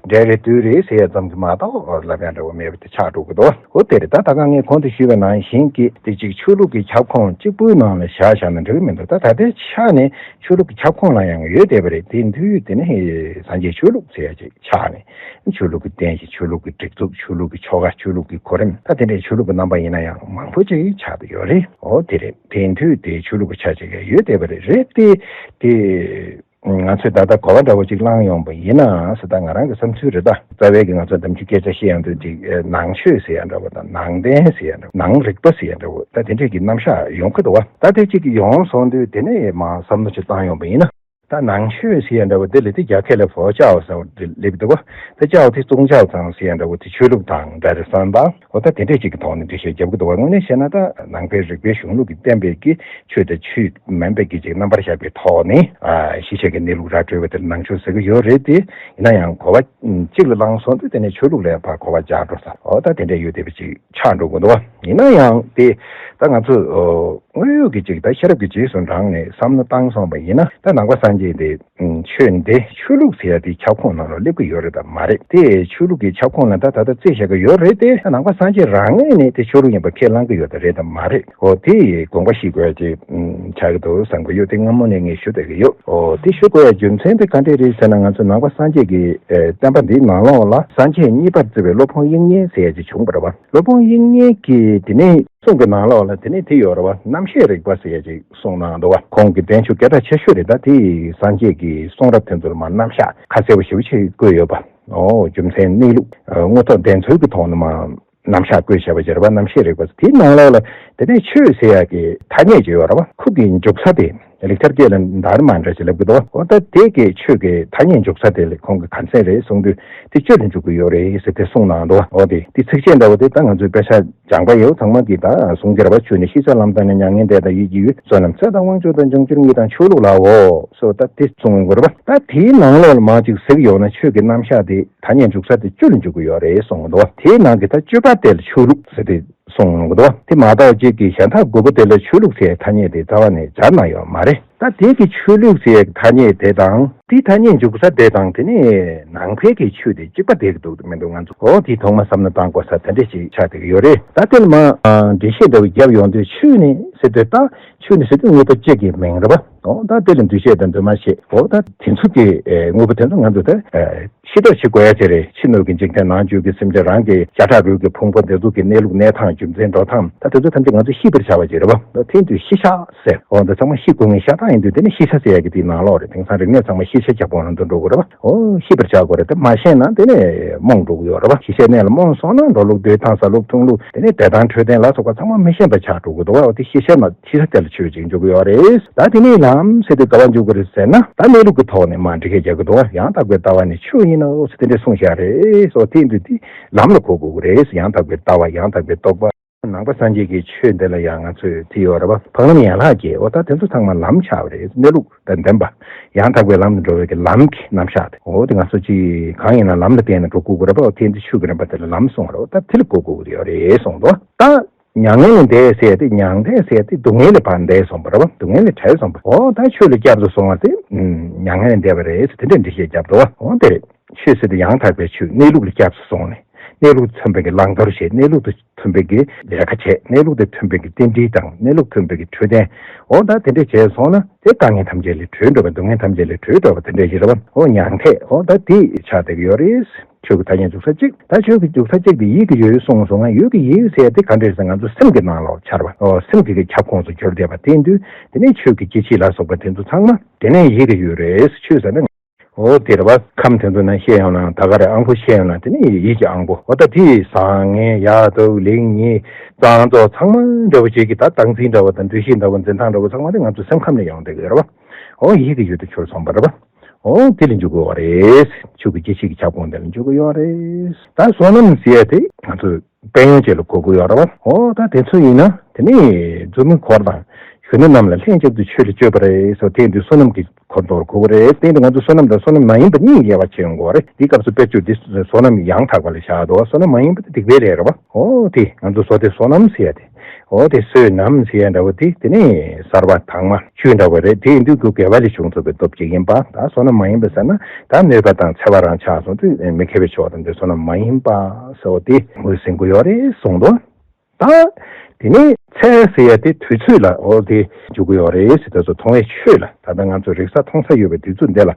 འདྲེ་རེད་བདུད་རེད་ཟེར་ཡ་ཙམ་གྱིས་མ་གཏོགས་ལབ་ཡ་འདྲ་བོ་མེད་པ་དེ་ཆགས་འགྲོ་གི་འདུག་འོ་དེ་རེད། ད་ད་ག་ངས་གོང་དུ་ཞུས་པ་ནང་བཞིན་གྱི་དེ་ཅིག་ཆོས་ལུགས་ཀྱི་ཁྱབ་ཁོངས་གཅིག་པུའི་ནང་ལ་བཞག་བཞག་ན་འགྲིག་གི་མི་འདུག་ད་ད་ལྟའི་ཆ་ནས་ཆོས་ལུགས་ཀྱི་ཁྱབ་ཁོངས་ལ་ཡང་ཡོད་བསྡད་པ་རེད། དེ་དུས་དེ་ནི་སངས་རྒྱས་ཆོས་ལུགས་ཟེར་ཡ་ཅིག་ཆགས་ནས་ཆོས་ལུགས་ཀྱི་རྟེན་གཞི། ཆོས་ལུགས་ཀྱི་སྒྲིག་འཛུགས། ཆོས་ལུགས་ཀྱི་ཆོ་ག། ཆོས་ལུགས་ཀྱི་གོ་རིམ། ད་དེ་འདྲའི་ཆོས་ལུགས་ཀྱི་རྣམ་པ་ཡིན་ན་ཡང་མང་པོ་ཅིག་ཆགས་བསྡད་ཡོད་རེད། འོ་དེ་རེད། དེ་དུས་དེ་ཆོས་ལུགས་ཀྱི་ཆ་ཅིག་ཡང་ཡོད་བསྡད་པ་རེད། རེད་དེ་དེ། ང་ཚོས་ད་ལྟ་གོ་བ་འདྲ་བོ་ཅིག་བླངས་ཡོང་པ་ཡིན་ན་ཟེར། ད་ང་རང་གི་བསམ་ཚུལ་རེད། ད་རྩ་བའི་གི་ང་ཚོ་ནམ་རྒྱུན་སྐད་ཆ་བཤད་ཡོང་དུས་ཅིག་ཨེ་ནང་ཆོས་ཟེར་ཡ་འདྲ་བོ་དང་། ནང་བསྟན་ཟེར་ཡ་འདྲ་བོ། ནང་རིག་པ་ཟེར་ཡ་འདྲ་བོ། ད་དེ་འདྲས་ཀྱི་རྣམ་གཞག་ཡོང་གི་འདུག་བ། ད་དེ་ཅིག་ཡོང་སོང་དུས་དེ་ནས་མར་བསམ་བློ་ཅིག་བཏང་ཡོང་པ་ཡིན་ན། ད་ནང་ཆོས་ཟེར་ཡ་འདྲ་བོ་དེ་ལས་དེ་རྒྱ་སྐད་ལ་佛教ཟེར་བ་དེ་སླེབས་འདུག་བ། ད་佛教དེ་宗教 དང་ཟེར་ཡ་འདྲ་བོ་དེ་ཆོས་ལུགས་དང་འདྲ་རེད་བསམ་པ། འོ་ད་དེ་འདྲས་ཅིག་གི་ཐོག་ནས་འགྲེལ་བཤད་རྒྱབ་ཀྱི་འདུག་བ། དངོས་གནས་བཤད་ན་ད་ནང་པའི་རིག་པའི་གཞུང་ལུགས་ཀྱིས་བསྟན་པའི་གི་ཆོས་དང་ཆོས་མིན་པའི་གི་ཅིག་རྣམ་པར་གཞག་པའི་ཐོག་ནས་ཨ་ཤེས་བྱའི་གི་གནས་ལུགས་ར་སྤྲོད་པ་དེར་ནང་ཆོས་ཟེར་གི་ཡོད་རེད་དེ། ཡིན་ན་ཡང་གོ་བ་གཅིག་ལ་བླངས་སོང་དུས་དེ་ནས་ཆོས་ལུགས་ལ་ཕར་གོ་བ་འཇགས་འགྲོ་ས། འོ་ད་དེ་འདྲས་ཡོད་བསྡད་པ་ཅིག་ཆགས་འགྲོ་གི་འདུག་བ། ཡིན་ན་ཡང་དེ་ད་ང་ཚོ་དངོས་ཡོད་ཀྱི་ཅིག་ད་ཤེས་རབ་ཀྱི་རྗེས་སུ་འབྲངས་ནས་བསམ་བློ་བཏང་སོང་བ་ཡིན་ན། ད་ནང་པ་སངས་རྒྱས་དེ་ཆོས་འདི་ཆོས་ལུགས་ཟེར་ཡ་དེ་ཁྱབ་ཁོངས་ནང་ལ་སླེབས་ཀྱི་ཡོད་རེད་དམ་མ་རེད། དེ་ཆོས་ལུགས་ཀྱི་ཁྱབ་ཁོངས་ལ་ད་ད་ལྟ་རྩིས་བྱེད་ཀྱི་ཡོད་རེད་དེ། ད་ནང་པ་སངས་རྒྱས་རང་ངོས་ནས་དེ་ཆོས་ལུགས་ཡིན་པ་ཁས་བླངས་ཀྱི་ཡོད་ད་རེད་དམ་མ་རེད། འོ་དེ་དགོངས་པ་བཞེས་དགོས་ཡ་ཅིག་ཆགས་ཀྱི་འདུག་བསམ་གྱི་ཡོད། དེ་སྔ་མོ་ནས་ངས་ཞུ་བསྡད་ཀྱི་ཡོད། འོ་དེ་ཞུ་དགོས་ཡ་རྒྱུ་མཚན་དེ་ག་འདྲས་རེད་ཟེར་ན། ང་ཚོ་ནང་པ་སངས་རྒྱས་ཀྱི་བསྟན་པ་འདིའི་ནང་ལོགས་ལ་སངས་རྒྱས་གཉིས་པར་བརྩི་བའི་སློབ་དཔོན་དབྱིག་གཉེན་ཟེར་ཡ་ཅིག་བྱུང་བ་རེད་བ། སློབ་དཔོན་དབྱིག་གཉེན་གྱི་དེ་ནས་གསུང་གི་ནང་ལོགས་ལ་དེ་ནས་དེ་ཡོད་རེད་བ། རྣམ་བཤད་རིག་པ་ཟེར་ཡ་ཅིག་གསུངས་གནང་འདུག་བ། ཁོང་གི་བསྟན་བཅོས་སྐད་གྲགས་ཆེ་ཤོས་རེད། ད་དེ་སངས་རྒྱས་ཀྱི་གསུང་རབ་དེ་ཚོར་མ་རྣམ་གཞག་ཁ་གསལ་པོ་ཞེ་པོ་ཅིག་བཀོད་ཡོད་པ། འོ་རྒྱུ་མཚན་གནས་ལུགས་དངོས་ཐོག་བདེན་འཚོལ་གྱི་ཐོག་ནས་མ་རྣམ་གཞག་བཀོད་བྱས་པ་ཅིག་རེད་བ། རྣམ་བཤད་རིག་པ་དེའི་ནང་ལོགས་ལ་དེ་ནས་ཆོས་ཟེར་ཡ་གི་ཐ་སྙད་ཅིག་ཡོད་རེད་བ། ཁོ་གི་འཇུག་ས་དེ་ལེགས་སྦྱར་སྐད་ལ་དྷརྨ་འདྲ་ཞིག་ལབ་ཀྱི་འདུག་འོ་ད་དེ་གི་ཆོས་ཀྱི་ཐ་སྙད་འཇུག་ས་དེ་ལ་ཁོང་གི་ག་ཚད་རེད་གསུང་དུས་དེ་སྤྱོད་ལ་འཇུག་གི་ཡོད་རེད་ཟེར་དེ་གསུངས་གནང་འདུག་འོ་དེ་དེ་ཚིགས་བཅད་འདྲ་བོ་དེ་ད་ང་ཚོའི་དཔེ་ཆ་སྦྱང་པ་ཡོད་ཚང་མ་གིས་ད་གསུང་གི་རེད་བ། ཆོས་ནི་ཤེས་བྱ་ལམ་དང་ནི། མྱ་ངན་འདས་དང་ཡིད་ཀྱི་ཡུལ། བསོད་ནམས་ཚད་དང་དབང་ཕྱུག་དང་། འབྱུང་འགྱུར་གཉིས་དང་ཆོས་ལུགས་ལའོ། སོ་ད་དེ་གསུང་ཡོང་གི་རེད་བ། ད་དེའི་ནང་ལོགས་ལ་མར་ཅིག་གཟིགས་ཡོང་ན་ཆོས་ཀྱི་རྣམ་གཞག་དེ་ཐ་སྙད་འཇུག་ས་དེ་སྤྱོད་ལ་འཇུག་གི་ཡོད་རེད་གསུང་གི་འདུག་དེའི་ནང་གི་ད་སྤྱོད་པ་དེ་ལ་ཆོས་ལུགས་ཟེར་ཏེ་གསུང་ཡོང་གི་འདུག་དེ་མ་གཏོགས་ཅིག་གི་གཞན་དག་དགུ་པོ་དེ་ལ་ཆོས་ལུགས་ཟེར་ཐ་སྙད་དེ་རྩ་བ་ནས་སྦྱར་གནང་ཡོད་མ་རེད། ད་དེ་གི་ཆོས་ལུགས་ཟེར་ཐ་སྙད་དེ་དང་དེའི་ཐ་སྙད་འཇུག་ས་དེ་དང་དེ་ནས་ནང་པའི་གི་ཆོས་དེ་གཅིག་པ་བསྡད་ཀྱི་འདུག་མི་འདུག་ང་ཚོ་འོ་དེ་ཐོག་མ་བསམ་བློ་བཏང་དགོས་ས་དེ་འདྲ་ཞིག་ཆགས་བསྡད་ཀྱི་ཡོད་རེད། ད་དེ་ལ་མ་འགྲེལ་བཤད་འདྲ་བོ་བརྒྱབ་ཡོང་དུས་ཆོས་ནི་ཟེར་དུས་ད་ཆོས་ནི་ཟེར་དུས་དངོས་པོ་གཅིག་གི་མིང་རེད་བ། འོ་ད་དེ་ལ་འདུས་བྱས་དང་འདུས་མ་བྱས། འོ་ད་དེ་ཚོ་གི་ཨེ་དངོས་པོ་དེ་ཚོ་ང་ཚོ་ད་ཨེ་ཤེས་རྟོགས་བྱེད་དགོས་ཡ་ཅིག་རེད། ཕྱི་སྣོད་ཀྱི་འཇིག་རྟེན། ནང་བཅུད་ཀྱི་སེམས་ཅན། རང་གི་ཤ་ཁྲག་རུས་ཀྱི་ཕུང་པོ་འདི་ཚོ་གི་གནས་ལུགས། གནས་སྟངས། རྒྱུ་མཚན། འགྲོ་སྟངས། ད་དེ་ཚོ་ཐམས་ཅད་ང་ཚོས་ཤེས་པར་བྱ་བ་ཅིག་རེད་བ། ད་དེ་དུས་ཤེས་བྱ་ཟེར། འོ་ད་ཚང་མ་ཤེས་དགོས་ངེས་ཤ་སྟག་ཡིན་དུས་དེ་ནི་ཤེས་བྱ་ཟེར་ཡ་གི་དེའི་ནང་ལོགས་རེད། དེང་སང་རིག་གནས་ཚང་མ་ཤེས་བྱ་རྒྱག་པོ་ནང་དུ་འགྲོ་དགོས་རེད་བ། འོ་ཤེས་པར་བྱ་དགོས་རེད། དེ་མ་ཤེས་ན་དེ་ནི་རྨོངས་འགྲོ་གི་ཡོད་རེད་བ། ཤེས་བྱའི་གནས་ལ་རྨོངས་སོང་ན་འགྲོ་ལུགས་སྡོད་སྟངས། ཟ་ལུགས་འཐུང་ལུགས། དེ་ནི་འབྲས་དང་འཕྲོད་བསྟེན་ལ་སོགས་པ་ཚང་མ་མི་ཤེས་པ་ཆགས་འགྲོ་གི་འདུག་བ། འོ་དེ་ཤེས་བྱ་ན་ཤེས་བྱ་དེ་ལ་ཆོས་ཅིག་འཇུག་གི་ཡོད་རེད། ད་དེ་ནས་ལམ་ཟེར་དུས་ག་བ་འཇུག་གི་རེད་ཟེར་ན། ད་གནས་ལུགས་ཀྱི་ཐོག་ནས་མར་འགྲེལ་བཤད་རྒྱག་གི་འདུག་བ། ཡང་དག་པའི་ལྟ་བ་ནི་ཆོས་ཡིན་ནོ་ཟེར་དེ་འདྲ་གསུངས་བཞག་རེད། སོ་དེ་འདུག་དེ་ལམ་ལ་གོ་དགོས་ཀྱི་རེད། ཡང་དག་པའི་ལྟ་བ། ཡང་དག་པའི་རྟོགས་པ། ནང་པ་སངས་རྒྱས་ཀྱི་ཆོས་འདི་ལ་ཡང་ང་ཚོས་དེ་ཡོད་རེད་བ། འཕགས་ལམ་ཡན་ལག་བརྒྱད། འོ་ད་དེ་ཚོ་ཚང་མ་ལམ་ཆགས་པ་རེད། གནས་ལུགས་དང་ལྡན་པ། ཡང་དག་པའི་ལམ་དུ་འགྲོ་བའི་གི་ལམ་གྱི་རྣམ་གཞག་དེ། འོ་དེ་ང་ཚོ་ཅིག་གང་ཡིན་ན་ལམ་ལ་བརྟེན་ནས་འགྲོ་དགོས་ཀྱི་རེད་བ། འོ་དེ་འདི་ཆོས་ཀྱི་རིམ་པ་དེ་ལ་ལམ་གསུངས་པ་རེད། འོ་ད་དེ་ལ་གོ་དགོས་ཀྱི་ཡོད་རེད་གསུངས་འདུག་ད་མྱ་ངན་ལས་འདས་ཟེར་ཏེ། མྱང་འདས་ཟེར་ཏེ་སྡུག་བསྔལ་ལས་ཕར་འདས་སོང་བ་རེད་བ། སྡུག་བསྔལ་ལས་བྲལ་སོང་བ། འོ་ད་ཆོས་ལ་སྐྱབས་སུ་སོང་བ་དེ་མྱ་ངན་ལས་འདས་པ་རེད་ཟེར་དེ་འདྲ་འགྲེལ་བཤད་བརྒྱབ་འདུག་བ། འོ་དེ་རེད། ཆོས་ཟེར་དེ་ཡང་དག་པའི་ཆོས། གནས་ལུགས་ལ་སྐྱབས་སུ་སོང་ནས་གནས་ལུགས་མཐུན་པའི་གི་བླང་དོར་བྱེད། གནས་ལུགས་དང་མཐུན་པའི་གི་ལས་ཀ་བྱེད། གནས་ལུགས་དང་མཐུན་པའི་གི་རྟེན་འབྲེལ་དང་། གནས་ལུགས་མཐུན་པའི་གི་འཕྲོད་བསྟེན། འོ་ད་དེ་འདྲ་བྱས་སོང་ན་དེ་དཀའ་ངལ་ཐམས་ཅད་ལས་གྲོལ་འགྲོ་བ། སྡུག་བསྔལ་ཐམས་ཅད་ལས་གྲོལ་འགྲོ་བ་དེ་འདྲ་ཞིག་རེད་བ། འོ་མྱང་འདས། འོ་ད་དེ་ཆགས་བསྡད་ཀྱི་ཡོད་རེད། ཆོས་ཀྱི་ཐ་སྙད་འཇུག་ས་གཅིག་ད་ཆོས་ཀྱི་འཇུག་ས་གཅིག་དེ་ཡིད་ཀྱི་ཡུལ་གསུངས་སོང་ང་། ཡིད་ཀྱི་ཡུལ་ཟེར་དེ་ག་འདྲ་ཟེར་ང་ཚོ་སེམས་ཀྱི་ནང་ལོགས་འཆར་བ། འོ་སེམས་ཀྱི་གི་ཁྱབ་ཁོངས་སུ་གྱུར་བསྡད་པ། དེ་དུས་དེ་ནས་ཆོས་ཀྱི་སྐྱེ་མཆེད་ལ་སོགས་པ་དེ་ཚོ་ཚང་མ་དེ་ནས་ཡིད་ཀྱི་ཡུལ་རེད། ཆོས་ཟེར་ན། འོ་དེ་རེད་བ། ཁམས་དེ་ཚོ་ནང་བཤད་ཡོང་ན་ད་ག་རེ། ཨང་པོ་བཤད་ཡོང་ན་དེ་ནི་ཡིད་ཀྱི་ཨང་པོ། འོ་ད་དེ་བཟང་ངན་ཡག་སྡུག་ལེགས་ཉེས་གཙང་བཙོག་ཚང་མ་འདྲ་བོ་བྱེད་ཀྱི། ད་སྟངས་འཛིན་འདྲ་བོ་དང་འདུ་ཤེས་འདྲ་བོ་འཛིན་སྟངས་འདྲ་བོ་ཚང་མ་དེ་ང་ཚོ་སེམས་ཁམས་ལ་ཡོང་བསྡད་ཀྱི་རེད་བ། འོ་ཡིད་ཀྱི་ཡུལ་དུ་གྱུར་སོང་བ་རེད་བ། འོ་དེ་ལ་འཇུག་གི་ཡོད་རེད། ཆོས་ཀྱི་སྐྱེ་མཆེད་ཀྱི་ཁྱབ་ཁོངས་དེ་ལ་འཇུག་གི་ཡོད་རེད། ད་བསོད་ནམས་ཟེར་ཡ་དེ་ང་ཚོ་དཔལ་ཡོན་ཅན་ལ་གོ་དགོས་ཡོད་རེད་བ། འོ་ད་དེ་ཚོ་ཡིན་ན་དེ་ནི་རྫུ་འཕྲུལ་འཁོར་དང་གཞོན་ནུ་རྣམས་ལ་ལྷན་ཅིག་ཏུ་ཆོས་ལ་སྤྱོད་པ་རེད་ཟེར། དེ་འདི་བསོད་ནམས་ཀྱི་འཁོར་དུ་གོ་དགོས་རེད། དེ་འདི་ང་ཚོ་བསོད་ནམས་དང་བསོད་ནམས་མ་ཡིན་པ་གཉིས་དབྱེ་བ་ཕྱེ་ཡོང་གི་ཡོད་རེད། འདི་སྐབས་སུ་དཔེར་བརྗོད་འདི་བསོད་ནམས་ཡང་དག་པ་ལ་བཞག་འདུག་བསོད་ནམས་མ་ཡིན་པ་དེ་སྡིག་པའི་ལས་རེད་བ། འོ་དེ་ང་ཚོ་བསོད་བདེ་བསོད་ནམས་ཟེར་ཡ་དེ། འོ་དེ་བསོད་ནམས་ཟེར་ཡ་འདྲ་བོ་དེ་དེ་ནི་གསར་པ་དྭངས་མ་ཆུ་འདྲ་བོ་རེད། དེ་ཡིན་དུས་ཀྱི་དགེ་བ་ལས་བྱུང་ཚུལ་གྱི་སྟོབས་ཅིག་ཡིན་པ། ད་བསོད་ནམས་མ་ཡིན་པ་ཟེར་ན་ད་གནོད་པ་དང་འཚེ་བ་རང་ཆགས་སོང་དུས་མི་དགེ་བའི་ཕྱོགས་དང་དེ་བསོད་ནམས་མ་ཡིན་པ་ཟེར་བ་དེ་ངོས་ཟིན་དགོས་ཡོད་རེད་གསུངས་འདུག་ད་དེ་ནས་ཚེ་ཟེར་ཡ་དེ་དུས་ཚོད་ལ་འོ་དེ་འཇུག་གི་ཡོད་རེད་ཟེར། དེ་ཚོ་མཐོང་བའི་ཆོས་ལ། ད་ལྟ་ང་ཚོ་རིག་ས་མཐོང་ས་ཡོད་པའི་དུས་ཚོད་འདི་ལ།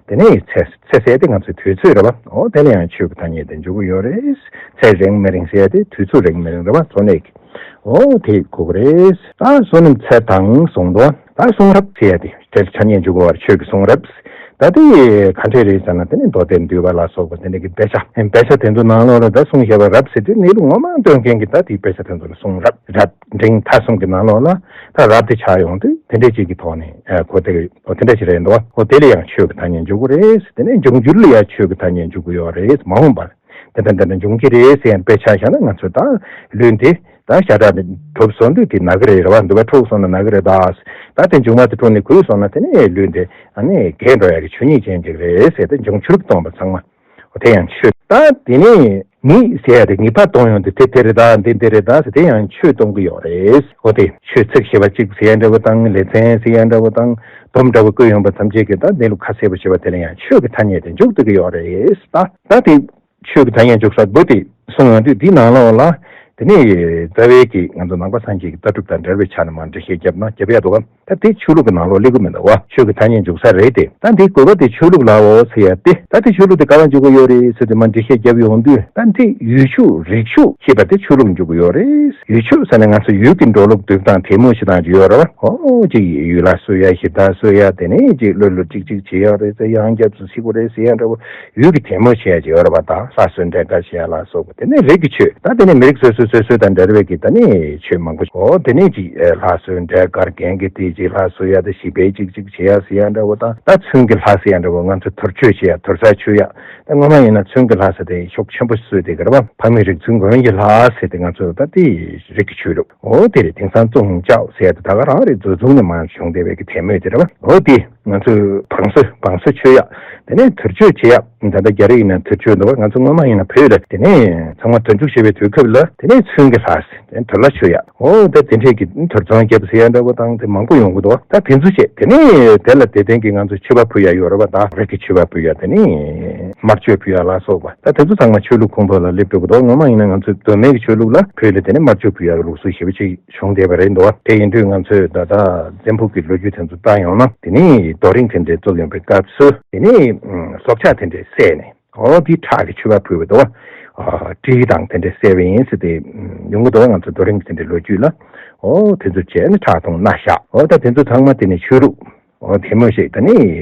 དེ་ནས་ཚེ་ཚེ་ཟེར་ཡ་དེ་ང་ཚོའི་དུས་ཚོད་རེད་བ། འོ་དེ་ལ་ཡང་ཆོས་ཀྱི་ཐ་སྙད་དེ་འཇུག་གི་ཡོད་རེད། ཚེ་རིང་མི་རིང་ཟེར་ཡ་དེ་དུས་ཚོད་རིང་མི་རིང་རེད་བ། བཙོན་ལས་ཀྱི། འོ་དེ་གོ་གི་རེད། ད་བསོད་ནམས་ཚེ་དང་གསུངས་འདུག་ད་གསུང་རབ་ཟེར་ཡ་དེ་དེར་ཐ་སྙད་འཇུག་གི་ཡོད་རེད། ཆོས་ཀྱི་གསུང་རབ། ད་ ད་དེ་ག་འདྲས་རེད་ཟེར་ན། དེ་ནི་མདོ་སྡེ་འདུས་པ་ལ་སོགས་པ་དེ་འདྲ་གི་དཔེ་ཆ། དཔེ་ཆ་དེ་ཚོ་ནང་ལོགས་ལ་ད་གསུང་བཤད་པ་རབ་ཟེར་དུས་གནས་ལུགས་ངོ་མ་སྟོན་མཁན་གྱི་ད་དེའི་དཔེ་ཆ་དེ་ཚོ་ལ་གསུང་རབ། རབ་འབྲིང་ཐ་གསུམ་གྱི་ནང་ལོགས་ལ་ད་རབ་དེ་ཆགས་ཡོང་དུས་དེ་འདྲས་ཅིག་གི་ཐོག་ནས་གོ་བདེ་གི། འོ་དེ་འདྲ་ཞིག་རེད་འདུག་འོ་དེ་ལ་ཡང་ཆོས་ཀྱི་ཐ་སྙད་འཇུག་གི་རེད། དེ་ནས་འབྱུང་འགྱུར་ལ་ཡང་ཆོས་ཀྱི་ཐ་སྙད་འཇུག་གི་ཡོད་རེད། མ་འོངས་པར་དེ་ལྟར་དེ་འདྲ་འབྱུང་གི་རེད་ཟེར་ཡང་དཔེ་ཆ་བཞག་ན། ང་ཚོས་ད་ལུས་འདི་ད་ཤ་ཁྲག་འདི་གྲུབ་སོང་དུས་དེ་ན་གི་རེད། རེད་བ། འདུས་པ་འཁྲུགས་སོང་ན་ན་གི་རེད། ད་ད་དེ་འབྱུང་བ་དེ་འཁྲུགས་ནས་གོལ་སོང་ན་དེ་ནས་ལུས་འདི་ཨ་ནི་རྒས་འགྲོ་ཡ་གི་ཆོས་ཉིད་ཅན་ཅིག་རེད་ཟེར་ཏེ་འབྱུང་འགྱུར་གྱིས་སྟོང་པ་ཚང་མ། འོ་དེ་ཡང་ཆོས། ད་དེ་ནས་ཉིད་ཟེར་ཡ་དེ་ངེས་པ་གཏོང་ཡོང་དུས་དེ་དེ་རེད་ད། འདི་འདི་རེད་ད་ཟེར་དེ་ཡང་ཆོས་གཏོང་གི་ཡོད་རེད། འོ་དེ་ཆོས་ཚིག་ཞེས་པ་གཅིག་ཟེར་ཡ་འདྲ་བོ་དང་། ལེ་ཚན་ཟེར་ཡ་འདྲ་བོ་དང་། སྡོམ་འདྲ་བོ་བཀོད་ཡོང་པ་ཐམས་ཅད་ཀྱིས་ད་གནས་ལུགས་ཁ་གསལ་པོ་བྱེད་པ་དེ་ལ་ཡང་ཆོས་ཀྱི་ཐ་སྙད་དེ་འཇུག་ཐུབ་ཀྱི་ཡོད་རེད། ད་ད་དེ་ཆོས་ཀྱི་ཐ་སྙད་འཇུག་ས་འདུག་སྟེ་གསུངས་ཡོང་དུས་འདི་ནང་ལོགས་ལ་དེ་ནས་རྩ་བའི་གི་ང་ཚོ་ནང་པ་སངས་རྒྱས་ཀྱི་ལྟ་གྲུབ་དང་འབྲེལ་བའི་ཆ་ནས་མར་འགྲེལ་བཤད་བརྒྱབ་ན་རྒྱབ་ཡ་འདུག་གམ། ད་དེ་ཆོས་ལུགས་ཀྱི་ནང་ལོགས་སླེབས་ཀྱི་མི་འདུག་བ། ཆོས་ཀྱི་ཐ་སྙད་འཇུག་ས་རེད་དེ། ད་འདི་དགོས་པ་དེ་ཆོས་ལུགས་ལའོ་ཟེར་ཡ་དེ། ད་དེ་ཆོས་ལུགས་དེ་ག་ལ་འཇུག་གི་ཡོད་རེད་ཟེར་དུས་མར་འགྲེལ་བཤད་བརྒྱབ་ཡོང་དུས། ད་འདི་ཡུལ་ཕྱོགས་རིག་ཕྱོགས་ཞེས་པ་དེ་ཆོས་ལུགས་འཇུག་གི་ཡོད་རེད། ཡུལ་ཕྱོགས་ཟེར་ན་ང་ཚོ་ཡུལ་གྱི་འགྲོ་ལུགས་དུས་དང་དེ་མོ་ཞིག་དང་ཅིག་ཡོད་རེད་བ། ཨོ་ཅིག་ཡུལ་ལ་གསོལ་ཡ་ཞིག་ད་གསོལ་ཡ། དེ་ནས་ཅིག་ཀླུ་ལ་ཅིག་ཅིག་བྱེད་ཡ་རེད་ཟེར། ཡང་རྒྱབ་ཏུ་ཤི་དགོས་རེད་ཟེར་ཡ་འདྲ་བོ། ཡུལ་གྱི་དེ་མོ་བྱེད་ཡ་ཅིག་ཡོད་རེད་བ། ད་ལྷ་གསོལ་འདྲེ་དཀར་བྱེད་ཡ་ལ་སོགས་པ། དེ་ནས་རིགས་ཀྱི་ཆོས། ད་དེ་ནས་མི་རིགས་སོ་སོའི་སོ་སོའི་དང་འབྲེལ་བའི་གི་ད་ནི་ཆོས་མང་པོ། ཨོ་དེ་ནས་ཅིག་ལྷ་གསོལ་འདྲེ་དཀར་རྒན་གྱི་དེ་ཅིག་ལྷ་གསོལ་ཡ་དེ་ཞིག་པའི་ཅིག་ཅིག་བྱེད་ཡ་ཟེར་ཡ་འདྲ་བོ་དང་། ད་མཚོན་གྱི་ལྷ་ཟེར་ཡ་འདྲ་བོ། ང་ཚོ་དུར་མཆོད་བྱེད་ཡ་དུར་ས་མཆོད་ཡ། ད་སྔོན་མ་ཡིན་ན་མཚོན་གྱི་ལྷ་ཟེར་དེ་ཤུགས་ཆེན་པོ་གསོལ་དེ་ག་རེ་བ། ཕ་མེས་རིགས་མཚོན་མགོན་གྱི་ལྷ་ཟེར་དེ་ང་ཚོ་ད་དེ་རིགས་ཀྱི་ཆོས་ལུགས། ཨོ་དེ་རེད། དེང་སང་བཙུན་ཅའོ་ཟེར་ཡ་དེ་ད་ག་རང་རེད། འཛོམས་ནས་མར་བྱུང་བསྡད་པའི་གི་དད་མོས་དེ་རེད་བ། ཨོ་དེ་ང་ཚོས་བང་སོ་བང་སོ་མཆོད་ཡ། དེ་ནས་དུར་མཆོད་བྱེད་ཡ། ད་ལྟ་རྒྱ་རིགས་ཡིན་ན་དུར་མཆོད་འདུག་བ། ང་ཚོ་སྔོན་མ་ཡིན་ན་བོད་ལ་དེ་ནས་ཚང་མ་དུར་འཇུག་བྱེད་པའི་དུས་སྐབས་ལ་དེ་ནས་མཚོན་གྱི་ལྷ་ཟེར་དེ་དུར་ལྷ་མཆོད་ཡ། ཨོ་ད་དེ་འདྲས་ཀྱི་དུར་ཚོང་རྒྱབ་ཟེར་ཡ་འདྲ་བོ་དང་དེ་མང་པོ་ཡོང་གི་འདུག་བ། ད་དེ་ཚོ་བྱས། དེ་ནས་དེ་ལ་དེ་ལྡན་གྱི་ང་ཚོ་མཆོད་པ་ཕུལ་ཡ་ཡོད་རེད་བ། ད་རིགས་ཀྱི་མཆོད་པ་ཕུལ་ཡ། དེ་ནས་དམར་མཆོད་ཕུལ་ཡ་ལ་སོགས་པ། ད་དེ་ཚོ་ཚང་མ་ཆོས་ལུགས་ཁོངས་གཏོགས་ལ་སླེབས་འགྲོ་གི་འདུག་སྔོན་མ་ཡིན་ན་ང་ཚོ་གདོད་མའི་གི་ཆོས་ལུགས་ལ་བོད་ལ་དེ་ནས་དམར་མཆོད་ཕུལ་ཡ་གི་ལུགས་སྲོལ་ཞེ་པོ་ཅིག་བྱུང་བསྡད་པ་རེད་འདུག་བ། དེ་ཡིན་དུས་ང་ཚོས་ད་ལྟ་བཙན་པོ་གི་ལོ་རྒྱུས་དེ་ཚོ་བལྟ་ཡོང་ན། དེ་ནས་རྡོ་རིང་དེ་འདྲའི་བཙུགས་ཡོང་པའི་སྐབས་སུ། དེ་ནས་ཨ་སྲོག་ཆགས་དེ་འདྲའི་བསད་ནས། ཨོ་དེ་ཁྲག་གི་མཆོད་པ་ཕུལ་བ་དང་། ཨ་སྤྲེའུ་དང་དེ་འདྲའི་བསད་པ་ཡིན་ཟེར་ཏེ་ཡོང་གི་འདུག་ང་ཚོ་རྡོ་རིང་དེ་འདྲའི་ལོ་རྒྱུས་ལ། ཨོ་དེ་ཚོ་བྱས་ནས་ཁྲག་འཐུང་མནའ་བཞག་ཨོ་ད་དེ་ཚོ་ཚང་མ་དེ་ནས་ཆོས་ལུགས། ཨོ་དེ་མོ་ཞིག་ད་ནི་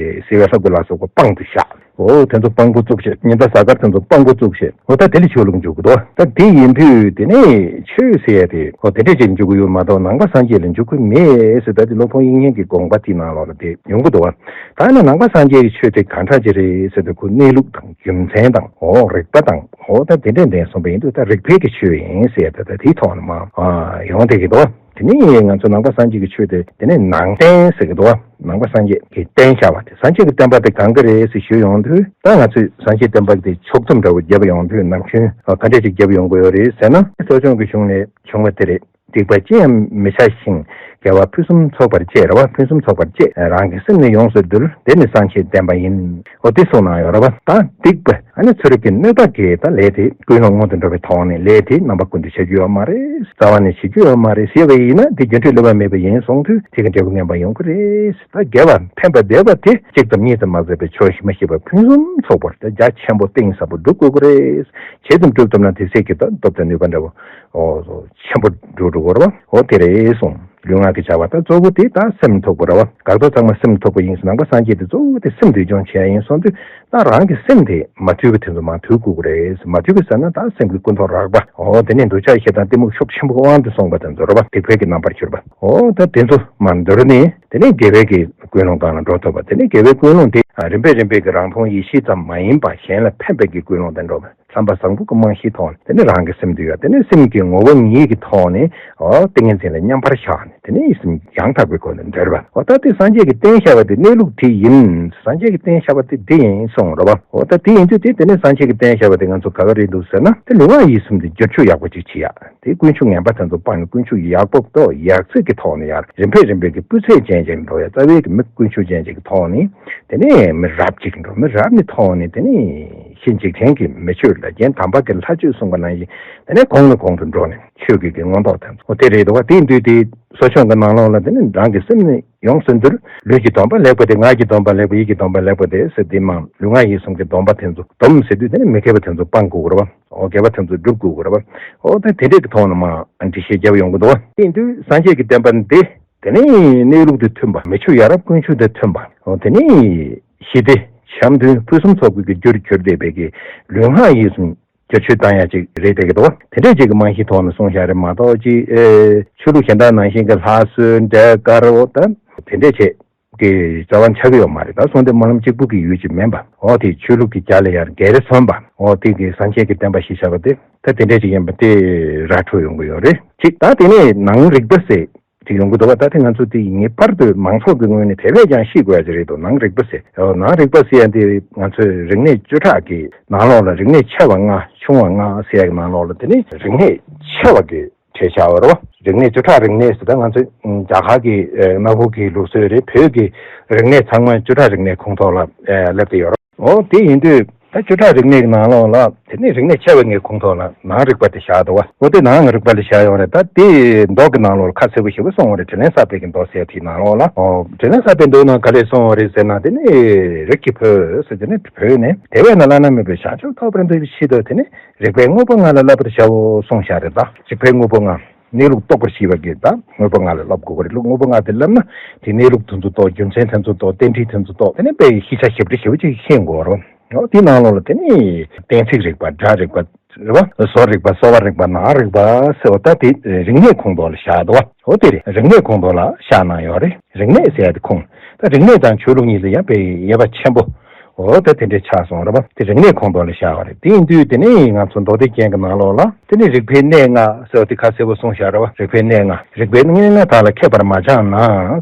སྲིད་པའི་ལྷ་སྐུ་ལ་སོགས་པ་དཔང་དུ་བཞག་ཨོ་དེ་ཚོ་དཔང་པོ་བཙུགས་བྱས། ཉི་ཟླ་གཟའ་སྐར་དེ་ཚོ་དཔང་པོ་བཙུགས་བྱས། ཨོ་ད་དེ་ལ་ཆོས་ལུགས་འཇུག་གི་འདུག་ད་དེ་ཡིན་དུས་དེ་ནས་ཆོས་ཟེར་ཡ་དེ་ཨོ་དེ་འདྲས་ཅིག་འཇུག་གི་ཡོད་མ་གཏོགས་ནང་པ་སངས་རྒྱས་ལ་འཇུག་གི་མེད་ཟེར། ད་དེ་སློབ་དཔོན་དབྱིག་གཉེན་གྱི་དགོངས་པ་དེ་ནང་ལོགས་ལ་དེ་ཡོང་གི་འདུག་ད་ནི་ནང་པ་སངས་རྒྱས་ཀྱི་ཆོས་དེ་གང་འདྲ་ཅིག་རེད་ཟེར་དུས། ཁོ་གནས་ལུགས་དང་རྒྱུ་མཚན་དང་། ཨོ་རིགས་པ་དང་། ཨོ་ད་དེ་འདྲས་འདྲས་གསུངས་པ་ཡིན་དུས། ད་རིགས་པའི་གི་ཆོས་ཡིན་ཟེར། ད་ད་དེའི་ཐོག་ནས་མར་ཨ་ཡོང་བསྡད་ཀྱི་འདུག་དེ་ནས་ང་ཚོ་ནང་པ་སངས་རྒྱས་ཀྱི་ཆོས་དེ་དེ་ནས་ནང་བསྟན་ཟེར་གྱི་འདུག་ནང་པ་སངས་རྒྱས་ཀྱིས་བསྟན་བཞག་པ་དེ། སངས་རྒྱས་ཀྱི་བསྟན་པ་དེ་གང་གི་རེད་ཟེར་ཞུ་ཡོང་དུས། ད་ང་ཚོས་སངས་རྒྱས་བསྟན་པ་དེ་ཕྱོགས་བསྡོམས་འདྲ་བོ་བརྒྱབ་ཡོང་དུས། ནམ་རྒྱུན་ག་འདྲས་ཅིག་བརྒྱབ་ཡོང་གི་ཡོད་རེད་ཟེར་ན། གསོ་སྦྱོང་གི་གཞུང་ནས་བྱུང་བ་དེ་རེད། སྡིག་པ་ཅི་ཡང་མི་བྱ་ཞིང་། དགེ་བ་ཕུན་སུམ་ཚོགས་པར་སྤྱད། རེད་བ། ཕུན་སུམ་ཚོགས་པར་སྤྱད། རང་གི་སེམས་ནི་ཡོངས་སུ་འདུལ། འདི་ནི་སངས་རྒྱས་བསྟན་པ་ཡིན། འོ་དེ་གསུངས་གནང་ཡོད་རེད་བ། ད་སྡིག་པ་ཨ་ནི་ཚུ་རིག་གི་གནོད་པ་གིས་ད་ལས་དེ་ཀུན་སློང་སྔོན་དུ་འགྲོ་བའི་ཐོག་ནས་ལས་དེ་རྣམ་པ་ཀུན་ཏུ་བྱ་རྒྱུ་ཡོད་མ་རེད། རྩ་བ་ནས་བྱེད་རྒྱུ་ཡོད་མ་རེད་ཟེར་བ་ཡིན་ན། དེ་རྒྱུ་འབྲས་བསླུ་བ་མེད་པ་ཡིན་སོང་དུས་དེ་གི་འབྲས་བུ་ངན་པ་ཡོང་གི་རེད། ད་དགེ་བ་འཕེན་པ་འདོད་པ་དེ་གཅིག་ཙམ་གཉིས་ཙམ་མ་ཟད་པའི་ཆོག་ཤེས་མ་ཤེས་པ་ཕུན་སུམ་ཚོགས་པར་ད་རྒྱ་ཆེན་པོ་གཏིང་ཟབ་པོ་སྒྲུབ་དགོས་ཀྱི་རེད། ཇི་ཙམ་སྒྲུབ་ཐུབ་ན་དེ་ཚེ་གི་ད་སྟོབས་དང་ནུས་པ་འདྲ་བོ། ཨོ་ཆེན་པོ་འགྲོ་འགྲོ་གོ་ར་བ། ཨོ་དེ་རེད་གསུངས། ལུས་ངག་གི་བྱ་བ་ད་གཙོ་བོ་དེ་ད་སེམས་ཐོག་པོ་ར་བ། འགག་རྡོ་ཚང་མ་སེམས་ཐོག་པོ་ཡིན་ཟེར། ནང་པ་སངས་རྒྱས་དེ་གཙོ་བོ་དེ་སེམས་འདུལ་སྦྱོང་བྱེད་ཡ་ཡིན་སོང་དུས། ད་རང་གི་སེམས་དེ་མ་དུལ་བ་དེ་ཚོ་མ་དུལ་དགོས་ཀྱི་རེད། མ་དུལ་གི་ཟེར་ན་ད་སེམས་ཀྱི་ཀུན་རྟོག་རགས་པ། ཨོ་དེ་ནས་འདོད་ཆགས་ཞེ་སྡང་གཏི་མུག་ཤུགས་ཆེན་པོ་དབང་དུ་སོང་བ་དེ་ཚོ་ར་བ། སྡིག་པའི་གི་རྣམ་པར་གྱུར་པ། ཨོ་ད་དེ་ཚོ་མར་འདོར་ནས་དེ་ནས་དགེ་བའི་གི་ཀུན་སློང་སྒང་ལ་འགྲོ་ཐུབ་པ། དེ་ནས་དགེ་བའི་ཀུན་སློང་དེ་རིམ་པས་རིམ་པས་གི་རང་མཐོང་ཡེ་ཤེས་ཙམ་མ་ཡིན་པ་གཞན་ལ་ཕན་པའི་གི་ཀུན་སློང་དེ་འགྲོ་བ། བསམ་པ་བཟང་པོ་གི་རྨང་གཞིའི་ཐོག་ནས་དེ་ནས་རང་གི་སེམས་འདུལ་ཡ། དེ་ནས་སེམས་ཀྱི་ངོ་བོ་ཉིད་ཀྱི་ཐོག་ནས་ཨོ་ཏིང་ངེ་འཛིན་ལ་མཉམ་པར་བཞག་ནས་དེ་ནས་སེམས་ཡང་དག་པའི་སྒོ་ནས་འདུལ་བ། ཨོ་ད་དེ་སངས་རྒྱས་ཀྱིས་བསྟན་བཞག་པ་དེ་གནས་ལུགས་དེ་ཡིན། སངས་རྒྱས་ཀྱིས་བསྟན་བཞག་པ་དེ་འདི་ཡིན་གསུངས་ར་བ། ཨོ་ད་དེ་ཡིན་དུས་དེ་དེ་ནས་སངས་རྒྱས་ཀྱིས་བསྟན་བཞག་པ་དེ་ང་ཚོ་ག་ག་རེད་འདུག་ཟེར་ན། དེ་ལུས་ངག་ཡིད་གསུམ་དེ་བསྒྱུར་བཅོས་ཡག་པོ་ཅིག་བྱེད་ཡ། དེ་ཀུན་སྤྱོད་ངན་པ་དེ་ཚོ་སྤངས་ནས་ཀུན་སྤྱོད་ཡག་པོ་ཏོ་ཡག་ཚད་ཀྱི་ཐོག་ནས་ཡར་རིམ་པས་རིམ་པས་ཀྱི་སྤུས་ཚད་ཅན་ཅིག་འགྲོ་ཡ། རྩ་བའི་གི་མི་ཀུན་སྤྱོད་ཅན་ཅིག་གི་ཐོག་ནས་དེ་ནས་མི་རབས་ཅིག་འགྲོ། མི་རབས་ནས་ཐོག་ནས་དེ་ནས་ཕྱི་འཇིག་རྟེན་གྱི་མི་ཆོས་ལ་རྒན་དམ་པ་གི་ལྷ་ཆོས་གསུངས་པ་ནང་བཞིན་དེ་ནས་གོང་ནས་གོང་དུ་འགྲོ་ནས་ཆོས་ཀྱི་གི་མངོན་རྟོགས་དེ་ཚོ་དེ་རེད་འདུག་བ། དེ་ཡིན་དུས་དེ་གསོ་སྦྱོང་གི་ནང་ལོགས་ལ་དེ་ནས་རང་གི་སེམས་ནི་ཡོངས་སུ་འདུལ། ལུས་ཀྱི་སྡོམ་པ་ལེགས་པ་དེ། ངག་གི་སྡོམ་པ་ལེགས་པ། ཡིད་ཀྱི་སྡོམ་པ་ལེགས་པ་དེ་ཟེར་དེ་མང་ལུས་ངག་ཡིད་གསུམ་གྱི་སྡོམ་པ་དེ་ཚོ། སྡོམ་ཟེར་དུས་དེ་ནི་མི་དགེ་བ་དེ་ཚོ་སྤང་དགོས་རེད་བ། འོ་དགེ་བ་དེ་ཚོ་སྒྲུབ་དགོས་རེད་བ། འོ་ད་དེ་འདྲས་ཀྱི་ཐོག་ནས་མ་འགྲེལ་བཤད་རྒྱབ་ཡོང་གི་འདུག་བ། དེ་ཡིན་དུས་སངས་རྒྱས་ཀྱི་བསྟན་པ་འདི་དེ་ནི་གནས་ལུགས་དང་མཐུན་པ། མི་ཆོས་ཡ་རབས་ཀུན་སྤྱོད་དང་མཐུན་པ། འོ་དེ་ནི་ཞི་བདེ། འཆམ་མཐུན་ཕུན་སུམ་ཚོགས་པའི་གི་རྒྱུར་གྱུར་བསྡད་པའི་གི་ལུས་ངག་ཡིད་གསུམ་བསྒྱུར་བཅོས་བཏང་ཡ་ཅིག་རེད་བསྡད་ཀྱི་འདུག་དེ་འདྲས་ཅིག་གི་རྨང་གཞིའི་ཐོག་ནས་གསུངས་བཞག་རེད་མ་གཏོགས་ཅིག་ཨེ་ཆོས་ལུགས་གཞན་དག་ནང་བཞིན་གྱི་ལྷ་གསོལ་འབྲས་དཀར་འོ་ད་དེ་འདྲས་བྱས་ཀྱི་རྩ་བ་ཆགས་ཀྱི་ཡོད་མ་རེད། ད་སོང་སྟེ་སྨོན་ལམ་གཅིག་པུ་གི་ཡུལ་ཅིག་མིན་པ་འོ་དེ་ཆོས་ལུགས་ཀྱི་རྒྱ་ལ་ཡར་སྒེར་སོན་པ་འོ་དེ་གི་སངས་རྒྱས་ཀྱི་བསྟན་པ་ཞེས་བྱ་བ་དེ་ད་དེ་འདྲས་ཅིག་ཡིན་པ་དེ་ར་འཕྲོད་ཡོང་གི་ཡོད་རེད། གཅིག་ད་དེ་ནས་ནང་རིག་པ་ཟེར། དེ་ཡོང་གི་འདུག་བ། ད་དེ་ང་ཚོ་དེ་ངེས་པར་དུ་མང་ཚོགས་ཀྱི་ངོས་ནས་དེ་བས་ཀྱང་ཤེས་དགོས་ཡ་ཅིག་རེད་འདུག་ནང་རིག་པ་ཟེར། ཨོ་ནང་རིག་པ་ཟེར་ཡ་དེ་ང་ཚོའི་རིག་གནས་བཅུ་ཕྲག་གི་ནང་ལོགས་ལ་རིག་གནས་ཆེ་བ་ལྔ་ཆུང་བ་ལྔ་ཟེར་ཡ་གི་ནང་ལོགས་ལ་དེ་ནི་རིག་གནས་ཆེ་བ་གི་གྲས་ཆགས་པ་རེད་བ། རིག་གནས་བཅུ་ཕྲག་རིག་གནས་ཟེར་ད་ང་ཚོ་རྒྱ་གར་གི་ཨེ་གནའ་བོ་གི་ལུགས་སྲོལ་རེད། བོད་ཀྱི་རིག་གནས་ཚང་མ་བཅུ་ཕྲག་རིག་གནས་ཁོངས་གཏོགས་ལ་ཨེ་སླེབས་ཏེ་ཡོད་རེད། འོ་དེ་ཡིན་དུས། ད་བཅུ་ཕྲག་རིག་གནས་ཀྱི་ནང་ལོགས་ལ་དེ་ནས་རིག་གནས་ཆེ་བའི་ངའི་ཁོངས་གཏོགས་ལ་ནང་རིག་པ་དེ་བཞག་འདུག་བ། འོ་དེ་ནང་རིག་པ་ལ་བཞག་ཡོང་རེད། ད་དེ་མདོ་གི་ནང་ལོགས་ལ་ཁ་གསལ་པོ་ཞེ་པོ་གསུངས་པ་རེད། དྲིན་ལན་གསབ་པའི་གི་མདོ་ཟེར་དེའི་ནང་ལོགས་ལ། ཨོ་དྲིན་ལན་གསབ་པའི་མདོའི་ནང་ག་རེ་གསུངས་པ་རེད་ཟེར་ན་དེ་ནི་རིགས་ཀྱི་བུ་ཟེར་དེ་ནི་བོས་ནས་དེ་བས་ན་བླ་ན་མེད་པའི་བྱང་ཆུབ་ཐོབ་པར་འདོད་པའི་ཕྱིར་དུ་དེ་ནི་རིག་པའི་དངོས་པོ་ལྔ་ལ་བསླབ་པར་བྱའོ་གསུངས་བཞག་རེད། ད་རིག་པའི་དངོས་པོ་ལྔ། གནས་ལུགས་རྟོགས་པར་བྱེད་པ་གི་ད་དངོས་པོ་ལྔ་ལ་བསླབ་དགོས་པ་རེད། དངོས་པོ་ལྔ་དེ་བསླབ་ན་དེ་གནས་ལུགས་དེ་ཚོ་རྟོགས། རྒྱུ་མཚན་དེ་ཚོ་རྟོགས། རྟེན་འབྲེལ་དེ་ཚོ་རྟོགས། དེ་ནས་དཔེ་ཤེས་བྱ་ཞིབ་ཕྲ་ཞིབ་ཕྲ་ཅིག་ཤེས་དགོས་རེད། འོ་དེའི་ནང་ལོགས་ལ་དེ་ནས་གཏན་ཚིགས་རིག་པ། སྒྲ་རིག་པ་རེད་བ། བཟོ་རིག་པ། གསོ་བ་རིག་པ། ནང་རིག་པ་ཟེར་བ་ད་དེ་རིག་གནས་ཁོངས་གཏོགས་ལ་བཞག་འདུག་བ། འོ་དེ་རེད། རིག་གནས་ཁོངས་གཏོགས་ལ་བཞག་གནང་ཡོད་རེད། རིག་གནས་ཟེར་ཡ་དེ་ཁོངས། ད་རིག་གནས་དང་ཆོས་ལུགས་གཉིས་ལ་ཡང་དཔེ་དབྱེ་བ་ཆེན་པོ། འོ་ད་དེ་འདྲའི་ཆགས་སོང་རེད་བ། དེ་རིག་གནས་ཁོངས་གཏོགས་ལ་བཞག་པ་རེད། དེ་ཡིན་དུས་དེ་ནས་ང་ཚོ་མདོ་སྡེ་རྒྱན་གྱི་ནང་ལོགས་ལ་དེ་ནས་རིག་པའི་གནས་ལྔ་ཟེར་བ་དེ་ཁ་གསལ་པོ་གསུངས་བཞག་རེད་བ། རིག་པའི་གནས་ལྔ། རིག་པའི་གནས་ལྔ་དག་ལ་མཁས་པར་མ་སྦྱངས་ན།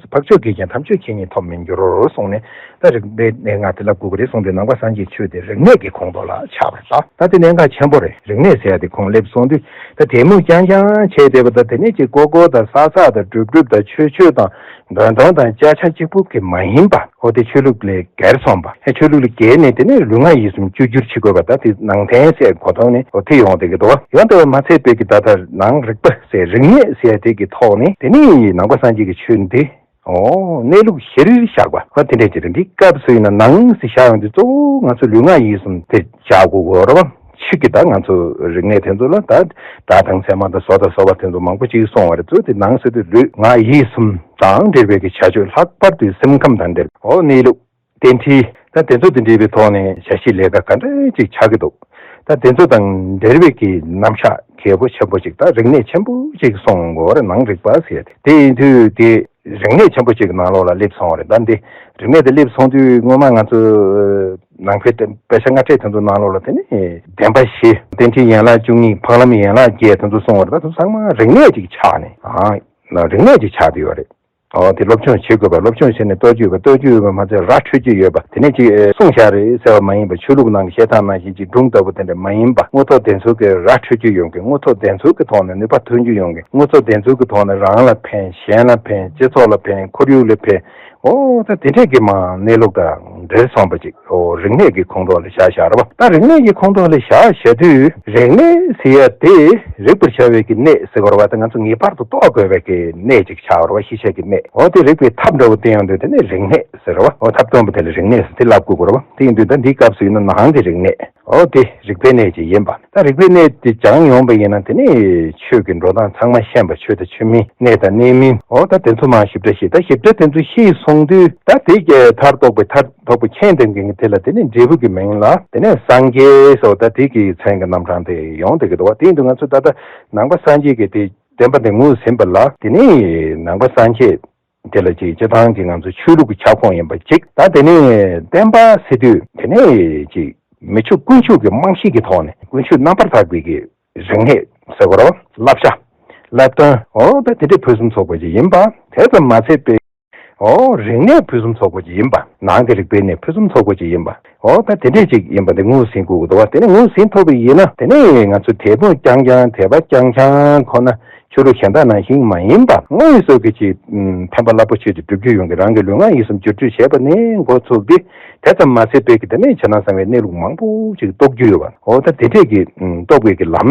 འཕགས་མཆོག་གིས་ཀྱང་ཐམས་ཅད་མཁྱེན་ཉིད་ཐོབ་མི་འགྱུར་གསུངས་ནས། ད་རིག་པའི་གནས་ལྔ་དེ་བསླབ་དགོས་ཀྱི་རེད་གསུངས་ཏེ་ནང་པ་སངས་རྒྱས་ཆོས་དེ་རིག་གནས་ཀྱི་ཁོངས་གཏོགས་ལ་ཆགས་པ་རེད། ད་ད་དེ་གནད་འགག་ཆེན་པོ་རེད། རིག་གནས་ཟེར་ཡ་དེ་ཁོངས་སླེབས་སོང་དུས་ད་དེ་མུ་རྐྱང་རྐྱང་བྱས་བསྡད་པ་དང་། དེ་ནས་ཅིག་ཀོ་ཀོ་དང་ས་ས་དང་གྲུབ་གྲུབ་དང་ཆོས་ཆོས་དང་འདོན་འདོན་དང་ཅ་ཆ་གཅིག་པུ་གི་མ་ཡིན་པ། འོ་དེ་ཆོས་ལུགས་ལས་སྒེར་སོང་བ། ཧེ་ཆོས་ལུགས་ལས་སྒེར་ནས་དེ་ནས་ལུས་ངག་ཡིད་གསུམ་བཅོས་བསྒྱུར་བྱེད་དགོས་པ། ད་དེ་ནང་བསྟན་ཟེར་གོ་དོན་ནས་འོ་དེ་ཡོང་བསྡད་ཀྱི་འདུག་བ། ཡོང་བསྡད་པ་མ་ཚད་པའི་གི་ད་ལྟ་ནང་རིག་པ་ཟེར་རིག་གནས་ཟེར་དེ་གི་ཐོག་ནས་དེ་ནས་ནང་པ་སངས་རྒྱས་ཀྱི་ཆོས་འདི། ཨོ། གནས་ལུགས་ཤེས་རིག་བཞག་པ། ཨ་དེ་འདྲས་ཅིག་རེད། འདི་སྐབས་སུ་ཡིན་ན་ནང་ཟེར་བཞག་ཡོང་དུས་གཙོ་བོ་ང་ཚོ་ལུས་ངག་ཡིད་གསུམ་དེ་བཞག་དགོས་ཀྱི་ཡོད་རེད་བ། ཕྱི་གི་ད་ང་ཚོ་རིག་གནས་དེ་ཚོ་ལ་ད་སྒྲ་དང་ཚད་མ་དང་བཟོ་དང་གསོ་བ་དེ་ཚོ་མང་པོ་ཅིག་གསུངས་པ་རེད། གཙོ་བོ་དེ་ནང་ཟེར་དུས་ལུས་ངག་ཡིད་གསུམ་དང་འབྲེལ་བའི་གི་བྱ་སྤྱོད། ལྷག་པར་དུ་སེམས་ཁམས་དང་འབྲེལ། ཨོ་གནས་ལུགས། རྟེན་འབྲེལ། ད་དེ་ཚོ་དང་འབྲེལ་བའི་ཐོག་ནས་བྱ་བྱེད་ལས་ཀ་ག་འདྲ་ཅིག་ཆགས་ཀྱི་འདུག་ད་དེ་ཚོ་དང་འབྲེལ་བའི་གི་རྣམ་གཞག་གལ་པོ་ཆེན་པོ་ཅིག་ད་རིག་གནས་ཆེན་པོ་ཅིག་གསུངས་དགོས་རེད། ནང་རིག་པ་ཟེར་ཏེ། དེ་ཡིན་དུས་དེ་རིག་གནས་ཆེན་པོ་ཅིག་གི་ནང་ལོགས་ལ་སླེབས་སོང་བ་རེད། ད་འདི་རིག་གནས་དེ་སླེབས་སོང་དུས་སྔོན་མ་ང་ཚོ་ནང་པའི་དཔེ་ཆ་སྔ་གྲས་དེ་ཚོ་ནང་ལོགས་ལ་དེ་ནི་བདེན་པ་བཞི། རྟེན་འབྲེལ་ཡན་ལག་བཅུ་གཉིས། འཕགས་ལམ་ཡན་ལག་བརྒྱད་དེ་ཚོ་གསུངས་པ་རེད། ད་དེ་ཚོ་ཚང་མ་རིག་གནས་ཅིག་ཆགས་ནས། ཨ། རིག་གནས་ཅིག་ཆགས་བསྡད་ཡོད་རེད། ཨོ་དེ་སློབ་སྦྱོང་བྱེད་དགོས་པ། སློབ་སྦྱོང་བྱས་ནས་རྟོགས་རྒྱུ་ཡོད་པ། རྟོགས་རྒྱུ་ཡོད་པ་མ་ཚད་ར་འཕྲོད་རྒྱུ་ཡོད་པ། དེ་ནས་ཅིག་གསུངས་བཞག་རེད་ཟེར་བ་མ་ཡིན་པ། ཆོས་ལུགས་ནང་གི་བཤད་སྟངས་ནང་བཞིན་ཅིག་སྒྲུང་ལྟ་བུ་དེ་འདྲ་མ་ཡིན་པ། དངོས་ཐོག་བདེན་འཚོལ་གྱི་ར་འཕྲོད་རྒྱུ་ཡོང་མཁན། དངོས་ཐོག་བདེན་འཚོལ་གྱི་ཐོག་ནས་ནུས་པ་ཐོན་རྒྱུ་ཡོང་མཁན། དངོས་ཐོག་བདེན་འཚོལ་གྱི་ཐོག་ནས་རང་ལ་ཕན། གཞན་ལ་ཕན། སྤྱི་ཚོགས་ལ་ཕན། ཁོར་ཡུག་ལ་ཕན། ཨོ་ད་དེ་འདྲས་ཀྱི་མ་གནས་ལུགས་དང་འབྲེལ་སོང་པ་ཅིག་ཨོ་རིག་གནས་ཀྱི་ཁོངས་གཏོགས་ལ་བཞག་བཞག་རེད་པ། ད་རིག་གནས་ཀྱི་ཁོངས་གཏོགས་ལ་བཞག་བཞག་དུས་རིག་གནས་ཟེར་ཡ་དེ་རིག་པར་བྱ་བའི་གི་གནས་ཟེར་དགོས་རེད་པ། ད་ང་ཚོ་ངེས་པར་དུ་རྟོགས་དགོས་པའི་གི་གནས་ཅིག་ཆགས་རེད་པ། ཤེས་བྱ་གི་གནས། ཨོ་དེ་རིག་པའི་ཐབས་འདྲ་བོ་བསྟན་ཡོང་དུས་དེ་ནི་རིག་གནས་ཟེར་རེད་པ། ཨོ་ཐབས་སྟོན་པ་དེ་ལ་རིག་གནས་ཟེར་དེ་ལབ་དགོས་ཀྱི་རེད་པ། དེ་ཡིན་དུས་ད་འདིའི་སྐབས་སུ་ཡིན་ན་ནང་གི་རིག་གནས། ཨོ་དེ་རིག་པའི་གནས་ཅིག་ཡིན་པ། ད་རིག་པའི་གནས་དེ་སྦྱངས་ཡོང་པ་ཡིན་ན་དེ་ནི་ཆོས་ཀྱི་འགྲོ་སྟངས་ཚང་མ་ཤེས་པ། ཆོས་དང་ཆོས་མིན། གནས་དང་གནས་མིན། ཨོ་ད་དེ་ཚོ་མ་ཞིབ་ཕྲ་ཤེས། ད་ཞིབ་ཕྲ་དེ་ཚོ་ཤེས་སོང་དུས་ད་དེ་གི་མཐར་གཏོགས་པའི་མཐར་གཏོགས་པའི་མཁྱེན་ལྡན་མཁན་གྱི་དེ་ལ་དེ་ནི་འབྲས་བུ་གི་མིང་ལ་དེ་ནི་སངས་རྒྱས་སོགས་ད་དེ་གི་མཚན་གྱི་རྣམ་གྲངས་དེ་ཡོང་བསྡད་ཀྱི་འདུག་པ། དེ་ཡིན་དུས་ང་ཚོ་ད་ལྟ་ནང་པ་སངས་རྒྱས་ཀྱི་དེ་བསྟན་པ་དེ་ངོས་ཟིན་པ་ལ་དེ་ནི་ནང་པ་སངས་རྒྱས་དེ་ལ་ཅིག་སྤྱི་བཏང་གི་ང་ཚོ་ཆོས་ལུགས་ཀྱི་ཁྱབ་ཁོངས་ཡིན་པ་གཅིག་ད་དེ་ནས་བསྟན་པ་ཟེར་དུས་དེ་ནས་ཅིག་མི་ཆོས་དཀོན་མཆོག་གི་རྨང་གཞི་གི་ཐོག་ནས་དཀོན་མཆོག་རྣམ་པར་དག་པའི་གི་རིག་གནས་ཟེར་དགོས་རེད་པ། བསླབ་བྱ། བསླབ་སྟོན། འོ་ད་དེ་འདྲའི་ཕུན་སུམ་ཚོགས་པ་ཅིག་ཡིན་པ། དེ་ཙམ་མ་ཚད་པའི་འོ་རིག་གནས་ཕུན་སུམ་ཚོགས་པ་ཅིག་ཡིན་པ། ནང་གི་རིག་པའི་གནས་ཕུན་སུམ་ཚོགས་པ་ཅིག་ཡིན་པ། འོ་ད་དེ་འདྲས་ཅིག་ཡིན་པ་འདི་ངོས་ཟིན་དགོས་ཀྱི་འདུག་པ། དེ་ནས་ངོས་ཟིན་ཐུབ་པ་ཡིན་ན་དེ་ནས་ང་ཚོ་དེ་མོ་རྐྱང་རྐྱང་དད་པ་རྐྱང་རྐྱང་ཁོ་ན་ཆོས་ལུགས་གཞན་དག་ནང་བཞིན་མ་ཡིན་པ། དངོས་སུ་གི་ཅིག་ཕན་པ་རླབས་པོ་ཆེ་ཅིག་སྒྲུབ་རྒྱུ་ཡོང་གི། རང་གི་ལུས་ངག་ཡིད་གསུམ་བསྒྱུར་བཅོས་བྱས་པ་ནས་འགོ་ཚུགས་ཏེ། དེ་ཙམ་མ་ཟད་པའི་གི་དེ་ནས་ཕྱི་ནང་གསང་བའི་གནས་ལུགས་མང་པོ་ཅིག་རྟོགས་རྒྱུ་ཡོད་པ། འོ་ད་དེ་འདྲས་ཀྱི་རྟོགས་པའི་གི་ལམ་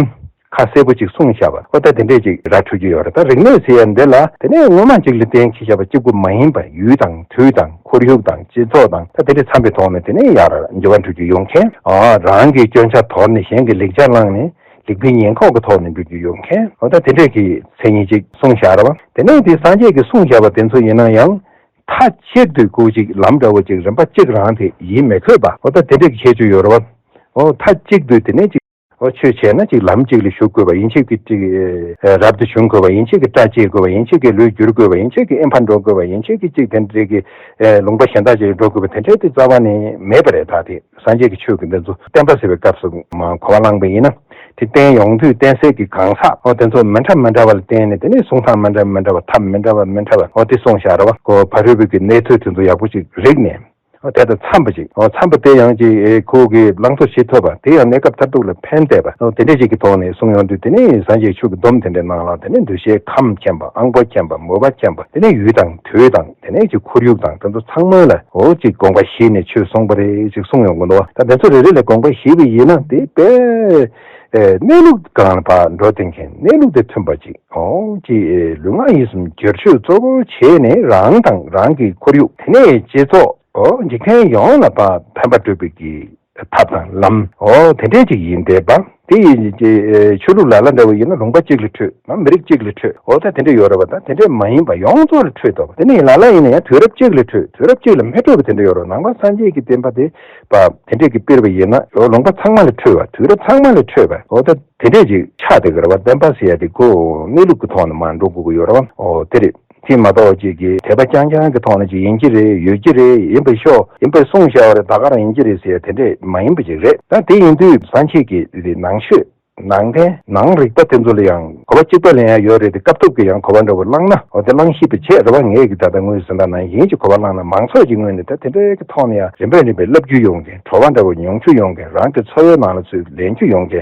ཁ་གསལ་པོ་ཅིག་གསུངས་བཞག་པ། འོ་ད་དེ་འདྲས་ཅིག་ར་འཕྲོད་རྒྱུ་ཡོད་རེད། ད་རིག་གནས་ཟེར་ཡ་འདི་ལ་དེ་ནས་སྔོན་མ་ཅིག་ལ་གཏན་འཁེལ་བཞག་པ་གཅིག་པུ་མ་ཡིན་པ། ཡུལ་དང་དུས་དང་ཁོར་ཡུག་དང་སྤྱི་ཚོགས་དང་ད་དེ་འདྲས་འཚམ་པའི་ཐོག་ནས་དེ་ནས་ཡར་འགྱུར་བ་འགྲོ་རྒྱུ་ཡོང་མཁན། ཨ་རང་གི་སྐྱོན་ཆ་དོར་ནས་གཞན་གྱི་ལེགས་ཆ་བླངས་ནས་ལེགས་པའི་ཉེན་ཁོག་གི་ཐོག་ནས་འགྲོ་རྒྱུ་ཡོང་མཁན། འོ་ད་དེ་འདྲས་ཀྱི་མཚན་ཉིད་ཅིག་གསུངས་བཞག་རེད་པ། དེ་ནས་དེ་སངས་རྒྱས་ཀྱིས་གསུངས་བཞག་པ་དེ་ཚོ་ཡིན་ན་ཡང་། མཐའ་གཅིག་ཏུ་ཁོ་ཅིག་ལམ་འདྲ་བོ་ཅིག་རིམ་པ་གཅིག་རང་དེ་ཡིན་མི་དགོས་པ། འོ་ད་དེ་འདྲའི་ཁྱད་ཆོས་ཡོད་རེད་བ། འོ་མཐའ་གཅིག་ཏུ་དེ་ནས་ཅིག་འོ་ཆོས་བྱས་ན་ཅིག་ལམ་གཅིག་ལ་ཞུགས་དགོས་པ་ཡིན་ཕྱིར་གྱི་ཅིག་རབ་ཏུ་བྱུང་དགོས་པ་ཡིན་ཕྱིར་གྱི་སྐྲ་བཅད་དགོས་པ་ཡིན་ཕྱིར་གྱི་ལུས་བསྒྱུར་དགོས་པ་ཡིན་ཕྱིར་གྱི་ཨེ་ཕར་འགྲོ་དགོས་པ་ཡིན་ཕྱིར་གྱི་ཅིག་དེ་འདྲའི་གི་ལུང་པ་གཞན་དག་ཅིག་འགྲོ་དགོས་པ་དེ་འདྲའི་དེ་རྩ་བ་ནས་མེད་པ་རེད། ད་དེ། སངས་རྒྱས་ཀྱི་ཆོས་ཀྱི་འདི་ཚོ་བསྟན་པ་ཟེར་བའི་སྐབས་སུ་མ་གོ་བ་བླངས་པ་ཡིན་ན། དེ་བསྟན་ཡོང་དུས་བསྟན་སའི་གི་གང་ཟག་འོ་དེ་ཚོ་མི་འདྲ་མི་འདྲ་བ་ལ་བརྟེན་ནས་དེ་ནས་གསུང་སྟངས་མི་འདྲ་མི་འདྲ་བ། ཐབས་མི་འདྲ་བ་མི་འདྲ་བ་འོ་དེ་གསུངས་བཞག་རེད་བ། ཁོ་ཕ་རོལ་པོའི་གི་གནས་ཚུལ་དེ་ཚོ་ཡག་པོ་ཅིག་རིག་ནས། འོ་དེ་དང་འཚམས་པ་ཅིག་འོ་འཚམས་པ་དེ་ཡང་ཅིག་ཨེ་ཁོ་གི་བླང་དོར་བྱེད་ཐུབ་པ་དེ་ཡང་གནས་སྐབས་མཐར་ཐུག་ལ་ཕན་བསྡད་པ། འོ་དེ་འདྲ་ཅིག་གི་ཐོག་ནས་གསུངས་ཡོང་དུས་དེ་ནས་སངས་རྒྱས་ཆོས་ཀྱི་སྡོམ་དེ་འདྲའི་ནང་ལ་དེ་ནས་འདུ་ཤེས་ཁམས་མཁྱེན་པ། ཨང་པོ་མཁྱེན་པ། མོས་པ་མཁྱེན་པ། དེ་ནས་ཡུལ་དང་དུས་དང་། དེ་ནས་ཀྱི་ཁོར་ཡུག་དང་དེ་ཚོ་ཚང་མ་ལ་འོ་ཅིག་དགོངས་པ་བཞེས་ནས་ཆོས་གསུངས་པ་རེད་ཅིག་གསུངས་ཡོང་གི་འདུག་བ། ད་དེ་ཚོ་རེ་རེ་ལ་དགོངས་པ་བཞེས་པ་ཡིན་ན་དེ་དཔེ་ཨེ་གནས་ལུགས་སྒང་ལ་ཕར་འགྲོ་བསྡད་མཁན། གནས་ལུགས་དེ་མཐུན་པ་ཅིག་འོ་ཅིག་ཨེ་ལུས་ངག་ཡིད་གསུམ་བསྒྱུར་བཅོས་གཙོ་བོ་བྱས་ནས་རང་དང་རང་གི་ཁོར་ཡུག་དེ་ནས་སྤྱི་ཚོགས་འོ་འཇིག་རྟེན་ཡོངས་ལ་ཕར་ཕན་པ་སྒྲུབ་པའི་གི་ཐབས་དང་ལམ་འོ་དེ་འདྲས་ཅིག་ཡིན་བསྡད་པ། དེ་ཡི་ཆོས་ལུགས་ལ་ལ་འདྲ་བོ་ཡིན་ན་ལུང་པ་གཅིག་ལ་འཕྲོད་ན་མི་རིགས་གཅིག་ལ་འཕྲོད། འོ་ད་དེ་འདྲ་ཡོད་རེད་བ། ད་དེ་འདྲ་མ་ཡིན་པ་ཡོངས་རྫོགས་ལ་འཕྲོད་འདུག་དེ་ནས་ལ་ལ་ཡིན་ན་ཡང་དུས་རབས་གཅིག་ལ་འཕྲོད། དུས་རབས་གཅིག་ལ་མི་འཕྲོད་པ་དེ་འདྲ་ཡོད་རེད། ནང་པ་སངས་རྒྱས་ཀྱི་བསྟན་པ་དེ་བ་དེ་འདྲས་ཀྱི་དཔེར་བ་ཡིན་ན་འོ་ལུང་པ་ཚང་མ་ལ་འཕྲོད་པ། དུས་རབས་ཚང་མ་ལ་འཕྲོད་པ། འོ་ད་དེ་འདྲས་ཅིག་ཆགས་བསྡད་ཀྱི་རེད་བ། བསྟན་པ་ཟེར་ཡ་དེ་ཁོ་གནས་ལུགས་ཀྱི་ཐོག་ནས་མར་འགྲོ་དགོས་ཀྱི་ཡོད་རེད་བ། འོ་དེ་རེད། དེ་མ་གཏོགས་ཅིག་གིས་དད་པ་རྐྱང་རྐྱང་གི་ཐོག་ནས་ཅིག་ཡིན་གྱི་རེད། ཡོད་ཀྱི་རེད། ཡིན་པར་ཤོག་ཡིན་པར་གསུངས་བཞག་པ་རེད། ད་ག་རང་ཡིན་གྱི་རེད་ཟེར་ཡ་དེ་འདྲས་མ་ཡིན་པ་ཅིག་རེད། ད་དེ་ཡིན་དུས་སངས་རྒྱས་ཀྱི་དེ་ནང་ཆོས་ནང་བསྟན་ནང་རིག་པ་དེ་ཚོ་ལ་ཡང་གོ་བ་གཅིག་པ་ལེན་ཡ་ཡོད་རེད་དེ། སྐབས་ཐོག་གི་ཡང་གོ་བ་འདྲ་བོ་བླངས་ན་འོ་དེ་བླངས་ཤེས་པ་བྱས་རེད་བ། ངས་ཀྱི་ད་ལྟ་དངོས་སུ་ད་ནང་བཞིན་གྱི་གོ་བ་བླངས་ན་མང་ཚོགས་ཀྱི་ངོས་ནས་ད་དེ་འདྲའི་གི་ཐོག་ནས་ཡང་རིམ་པས་རིམ་པས་བསླབ་རྒྱུ་ཡོང་གི། བྲོ་བ་འདྲ་བོ་མྱོང་རྒྱུ་ཡོང་གི། རང་གི་འཚོ་བའི་ནང་ལ་ཚུར་ལེན་རྒྱུ་ཡོང་གི།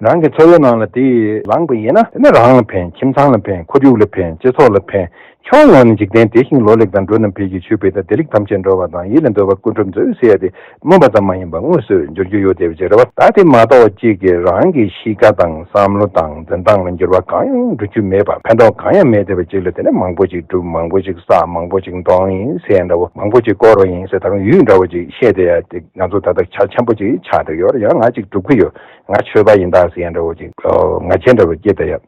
རང་གི་འཚོ་བའི་ནང་ལ་དེ་བླངས་པ་ཡིན་ན་དེ་ནི་རང་ལ་ཕན། ཁྱིམ་ཚང་ལ་ཕན། ཁོར་ཡུག་ལ་ཕན། སྤྱི་ཚོགས་ལ་ཕན། ཁྱོན་ཡོངས་ནས་འཇིག་རྟེན་བདེ་ཞིང་ལོ་ལེགས་དང་། འགྲོ་རྣམས་ཕན་ཕྱིར་བཅོས་པའི་དང་། བདེ་ལེགས་ཐམས་ཅད་འགྲོ་བ་དང་། ཡིད་ལ་འདོད་པ་ཀུན་འགྲུབ་མཛོད་ཟེར་ཡ་དེ་སྨོན་པ་ཙམ་མ་ཡིན་པར་དངོས་སུ་འབྱོར་རྒྱུ་ཡོད་བསྡད་པ་ཅིག་རེད་བ། ད་དེ་མ་གཏོགས་གཅིག་གིས་རང་གི་གཤིས་ཀ་དང་བསམ་བློ་དང་འཛིན་སྟངས་ལ་འགྱུར་བ་གང་ཡང་འགྲོ་རྒྱུ་མེད་པ། ཕན་ཐོགས་གང་ཡང་མེད་བསྡད་པ་ཅིག་ལ་དེ་ནས་མང་པོ་ཅིག་བསྒྲུབས། མང་པོ་ཅིག་བསགས། མང་པོ་ཅིག་འདོན་ཡིན་ཟེར་ཡ་འདྲ་བོ། མང་པོ་ཅིག་བསྐོར་བ་ཡིན་ཟེར། ད་རུང་ཡུལ་འདྲ་བོ་ཅིག་བཤད་བསྡད་ཡ་དེ་ང་ཚོ་ད་ལྟ་ཁྱབ་ཆེན་པོ་ཅིག་ཆགས་བསྡད་ཡོད་རེད། ཡང་ང་ཅིག་སྒྲུབ་ཀྱི་ཡོད། ང་ཆོས་པ་ཡིན་ད་ཟེར་ཡ་འདྲ་བོ་ཅིག་ང་རྒྱལ་འདྲ་བོ་སྐྱེས་བསྡད་ཡ།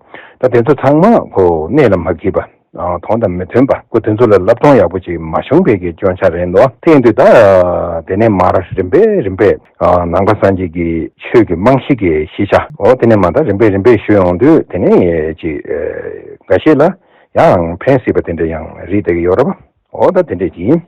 ད་དེ་ཚོ་ཚང་མ་ཁོ་གནད་ལ་མ་འཁེལ་པ། ཨ། དོན་དང་མི་མཐུན་པ། ཁོ་དེ་ཚོ་ལ་བསླབ་སྡོམ་ཡག་པོ་ཅིག་མ་བྱུང་བའི་གི་སྐྱོན་ཆ་རེད་འདུག་དེ་ཡིན་དུས་ད་དེ་ནས་མར་རིམ་པས་རིམ་པས། ཨ། ནང་པ་སངས་རྒྱས་ཀྱི་ཆོས་ཀྱི་རྨང་གཞི་གི་གཞི་ཆགས། འོ་དེ་ནས་མར་ད་རིམ་པས་རིམ་པས་ཞུས་ཡོང་དུས་དེ་ནས་ཅིག་ཨེ། འགའ་ཤས་ལ་ཡང་ཕན་སྲིད་པ་དེ་འདྲ་ཡང་རེད་བསྡད་ཀྱི་ཡོད་རེད་པ། འོ་ད་དེ་འདྲས་ཅིག་ཡིན།